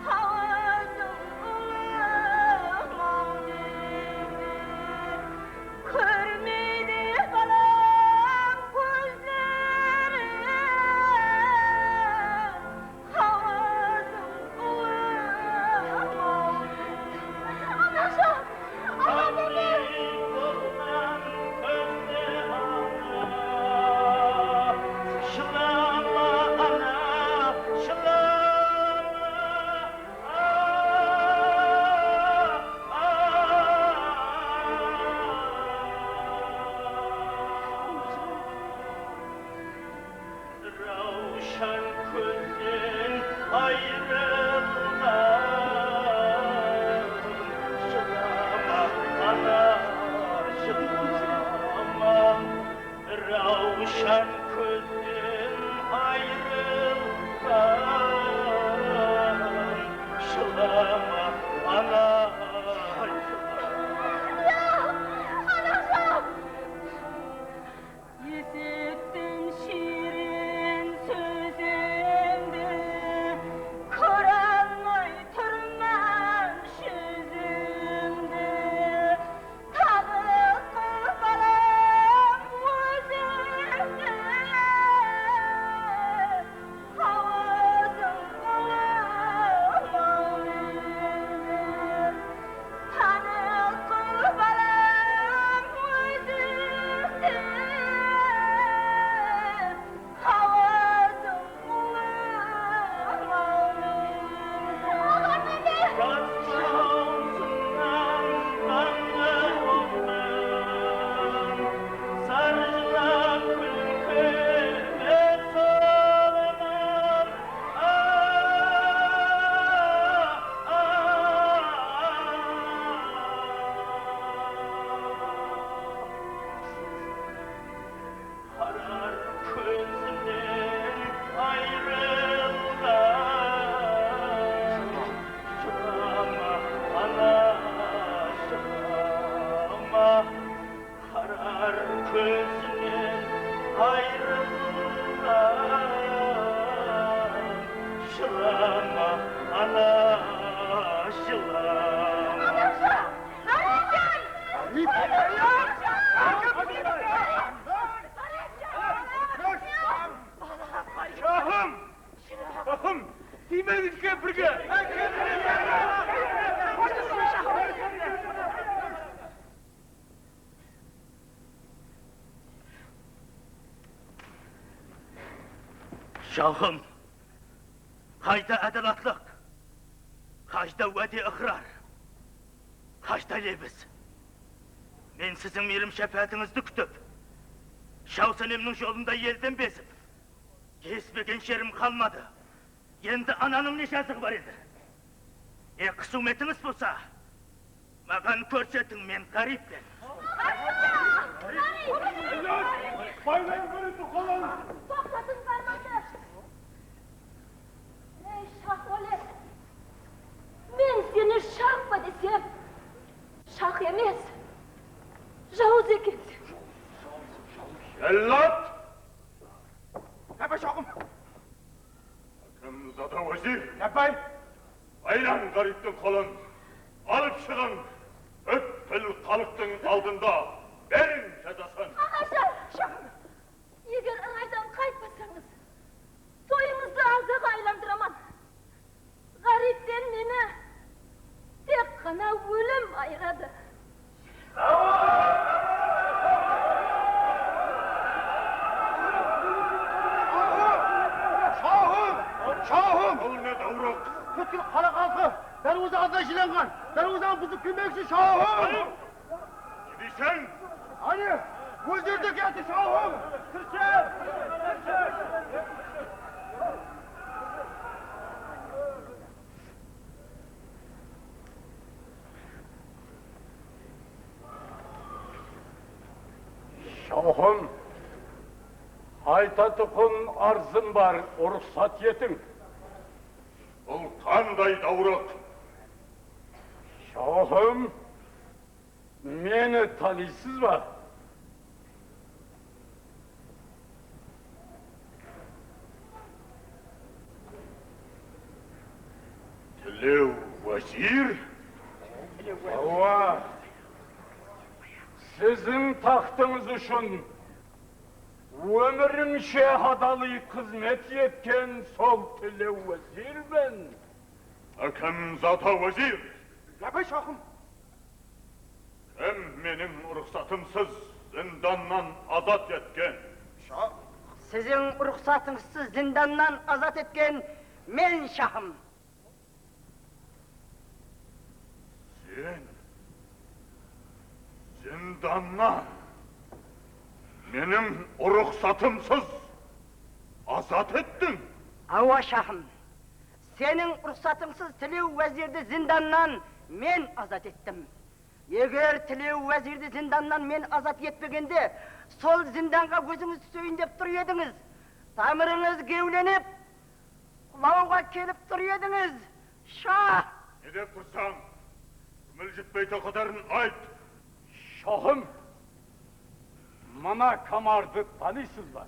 hawazıń ulıwma menzil. Kórmeydi balam kózleri, hawazıń ulıwma menzil. Anajan! Ana, meni! Jılama, ana, jılama. Rawshan kózden ayırılǵan, jılama, ana, jılama. Rawshan kózden ayırılǵan, jılama, ana, jılama. Esittim shiyrin sózińdi, kóralmay turman júzińdi. Tanıs qıl, balam, ózińdi, hawazıń ulıwma menzil. Tanıs qıl, balam, ózińdi, hawazıń ulıwma menzil. Bas jawsınnan ǵamlı boldım, sarjınap kúlkime solaman. Qarar kózimnen ayırılǵan, jılama, ana, jılama. Qarar kózimnen ayırılǵan, jılama, ana, jılama. Anajan! Anajan! Shahım! Shahım! Tiymeńiz kempirge! Shahım, qayda ádalatlıq? Qayda wáde, ıqrar? Qayda lebis? Men siziń miyrim-shápáátińizdi kútip, jaw Sánemniń jolında elden bezip, gezbegen jerim qalmadı. Endi ananıń ne jazıǵı bar edi? E, qısıwmetińiz bolsa, maǵan kórsetiń, men ǵáriyppen. Baylar, bir toqtatıń, barmadı. Ey, Shahwali, men seni shahpa desem, shah emes, jawız ekenseń. Jallod! Jápay, shawqım! Hákimzada wázir! Jápay! Aylań ǵáriptiń qolın, alıp shıǵıń, pútkil xalıqtıń aldında beriń jazasın. Aǵasha! Shaxım! Eger ılaydan qaytpasańız, toyıńızdı azaǵa aylandıraman. Ǵáripten meni tek ǵana ólim ayıradı. Shaxım! Shaxım! Bul ne dawrıq? Pútkil qala xalqı dárwaza aldına jıylanǵan. Dárwazanı buzıp kirmekshe, shaxım! Kim deyseń? Áne, ózleri de keldi, shaxım! Kirshek! Shaxım, aytatuǵın arzım bar, ruxsat etiń. Bul qanday dawrıq? Shaxım, meni tanıysız ba? Tilew wázir? Awa. Siziń taxtıńız ushın ómirinshe adaliy xızmet etken sol tilew wázirmen. Hákim zada wázir! Yapay, shaxım! Kim meniń ruxsatımsız zindannan azat etken? Sha-, siziń ruxsatıńızsız zindannan azat etken men, shaxım. Sen zindannan meniń ruxsatımsız azat ettiń? Awa, shaxım. Seniń ruxsatıńsız tilew wázirdi zindannan men azat ettim. Eger tilew wázirdi zindannan men azat etpegende, sol zindanǵa ózińiz túseyin dep tur edińiz. Tamırıńız gewlenip, qulawǵa kelip tur edińiz, shah! Ne dep tursań? Kúmiljitpey toqatarın ayt! Shaxım! Mına kamardı tanıysız ba?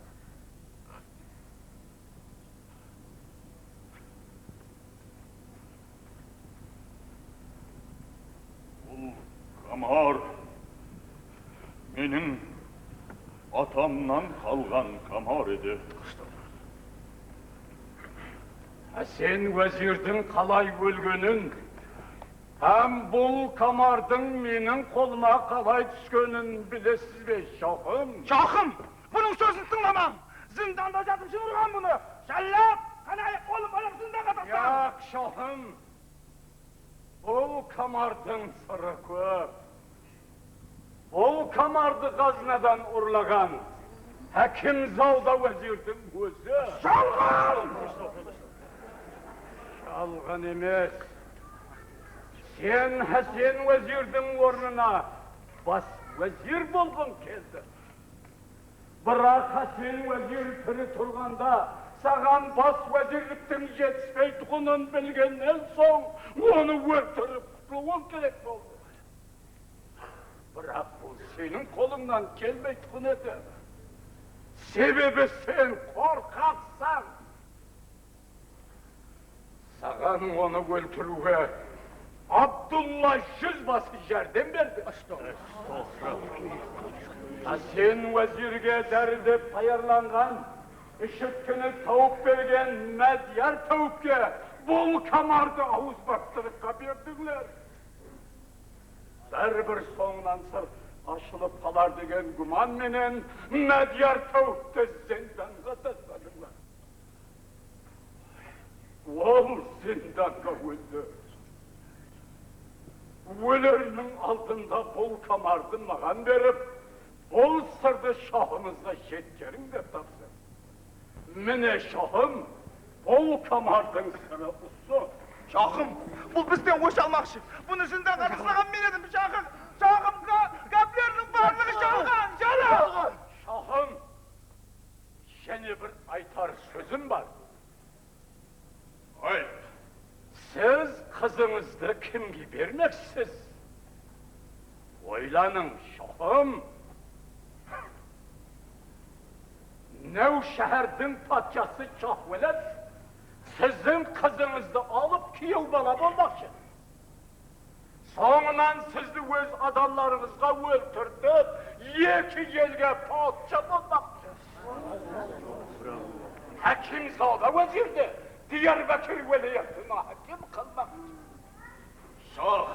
Bul kamar meniń atamnan qalǵan kamar edi. Hásen wázirdiń qalay ólgenin hám bul kamardıń meniń qolıma qalay túskenin bilesiz be, shaxım? Shaxım, bunıń sózin tıńlamań! Zindanda jatıp jumırǵan bunı! Jállap, qáne ayaq-qolın baylap zindanǵa taslań! Yaq, shaxım! Bul kamardıń sırı kóp. Bul kamardı ǵaznadan urlaǵan Hákimzawda wázirdiń ózi. Jalǵan! Jalǵan emes. Sen Hásen wázirdiń ornına bas wázir bolǵıń keldi. Biraq Hásen wázir tiri turǵanda saǵan bas wázirliktiń jetispeytuǵının bilgennen soń, onı óltirip qutılıwıń kerek boldı. Biraq bul seniń qolıńnan kelmeytuǵın edi. Sebebi sen qorqaqsań. Saǵan onı óltiriwge Abdulla júzbası járdem berdi. Hásen wázirge dári dep tayarlanǵan ishirtkini tawıp bergen Mádiyar táwipke bul kamardı awızbastırıqqa berdińler. Báribir sońınan sır ashılıp qalar degen gúman menen Mádiyar táwipti zindanǵa tasladıńlar. Ol zindanǵa óldi. Óleriniń aldında bul kamardı maǵan berip, bul sırdı shaxımızǵa jetkeriń dep tapsırdı. Mine, shaxım, bul kamardıń sırı usı. Shaxım, bul bizden ósh almaqshı. Bunı zindanǵa taslaǵan men edim, shaxım. Shaxım, ga-, gápleriniń barlıǵı jalǵan, jalǵan! Shaxım, jáne bir aytar sózim bar. Ayt. Siz qızıńızdı kimge bermeksisiz? Oylanıń, shaxım. Náw sháhárdiń patshası Shahweled Siziń qızıńızdı alıp, kúyew bala bolmaqshı. Sońınan sizdi óz adamlarıńızǵa óltirtip, eki elge patsha bolmaqshı. Hákimzoda wázirdi Diyarbákir wálayatına hákim qılmaqshı. Shax,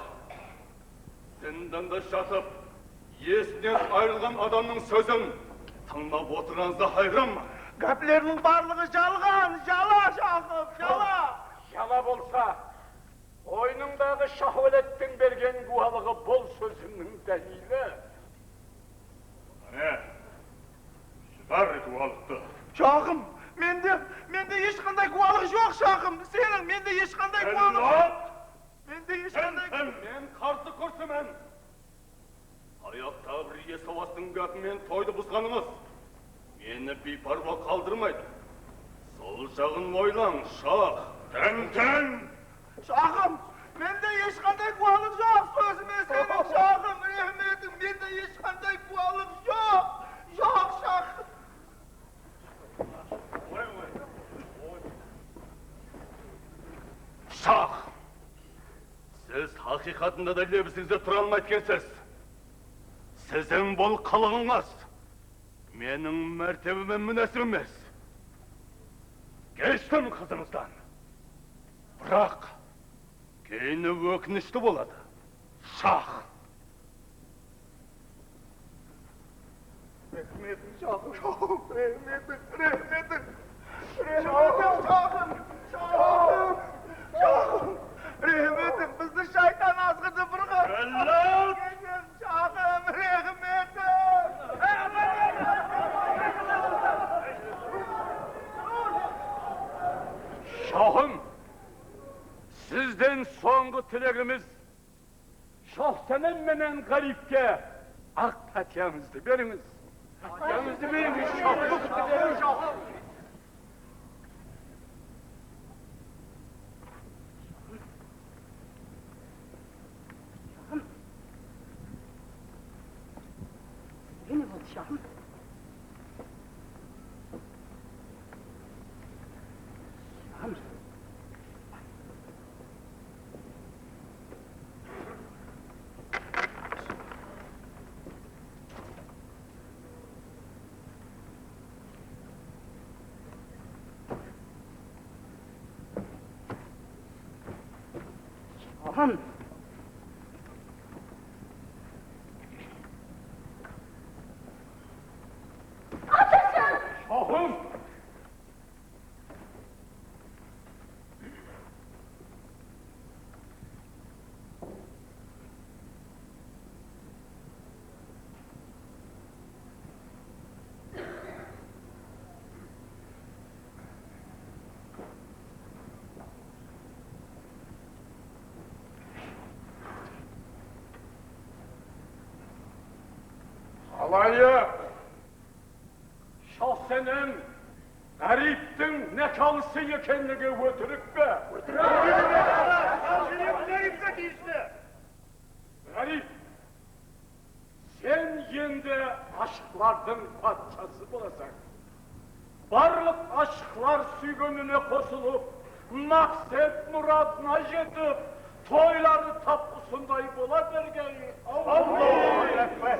zindanda jatıp, esinen ayırılǵan adamnıń sózin tıńlap otırǵanıńızǵa hayranman. Gápleriniń barlıǵı jalǵan, jala, shaxım, jala! Jala bolsa, qoynıńdaǵı Shahwálettiń bergen gúwalıǵı bul sózimniń dálili. Áne, shıǵar gúwalıqtı. Shaxım, mende, mende hesh qanday gúwalıq joq, shaxım. Seniń mende hesh qanday gúwalıq joq. Mende hesh qanday... Men qarsı kúresemen. Tayaqtaǵı bir esawastıń gápi menen toydı buzǵanıńız meni biypárwa qaldırmaydı. Sol jaǵın oylań, Shax. Teń-teń! Shaxım, mende hesh qanday gúwalıq joq, sózime iseniń, shaxım, rehm etiń, mende hesh qanday gúwalıq joq, joq, shaxım. Shax! Siz haqıyqatında da lebisińizde tura almaydı ekensiz. Siziń bul qılıǵıńız meniń mártebeme múnásip emes. Keshtim qızıńızdan. Biraq, keyini ókinishli boladı. Shax! Rehm etiń, shaxım, rehm etiń, rehm etiń, rehm etiń, shaxım, shaxım, shaxım, rehm etiń, bizi shaytan azǵırdı bir qız. Shaxım, rehm etiń. Shaxım, sizden sońǵı tilegimiz, Shohsenem menen Ǵáriypke aq pátiyańızdı berińiz. Pátiyańızdı berińiz, shohım. Sizge ne boldı, shaxım? Shaxım. Shaxım. Atası! Shaxım! Halayıq! Shohsenem Ǵáriyptiń nákalısı ekenligi ótirik pe? Ǵáriyp, sen endi ashıqlardıń patshası bolasań. Barlıq ashıqlar súygenine qosılıp, maqset muradına jetip, toyları tap usınday bola bergey. Allahu Akbar!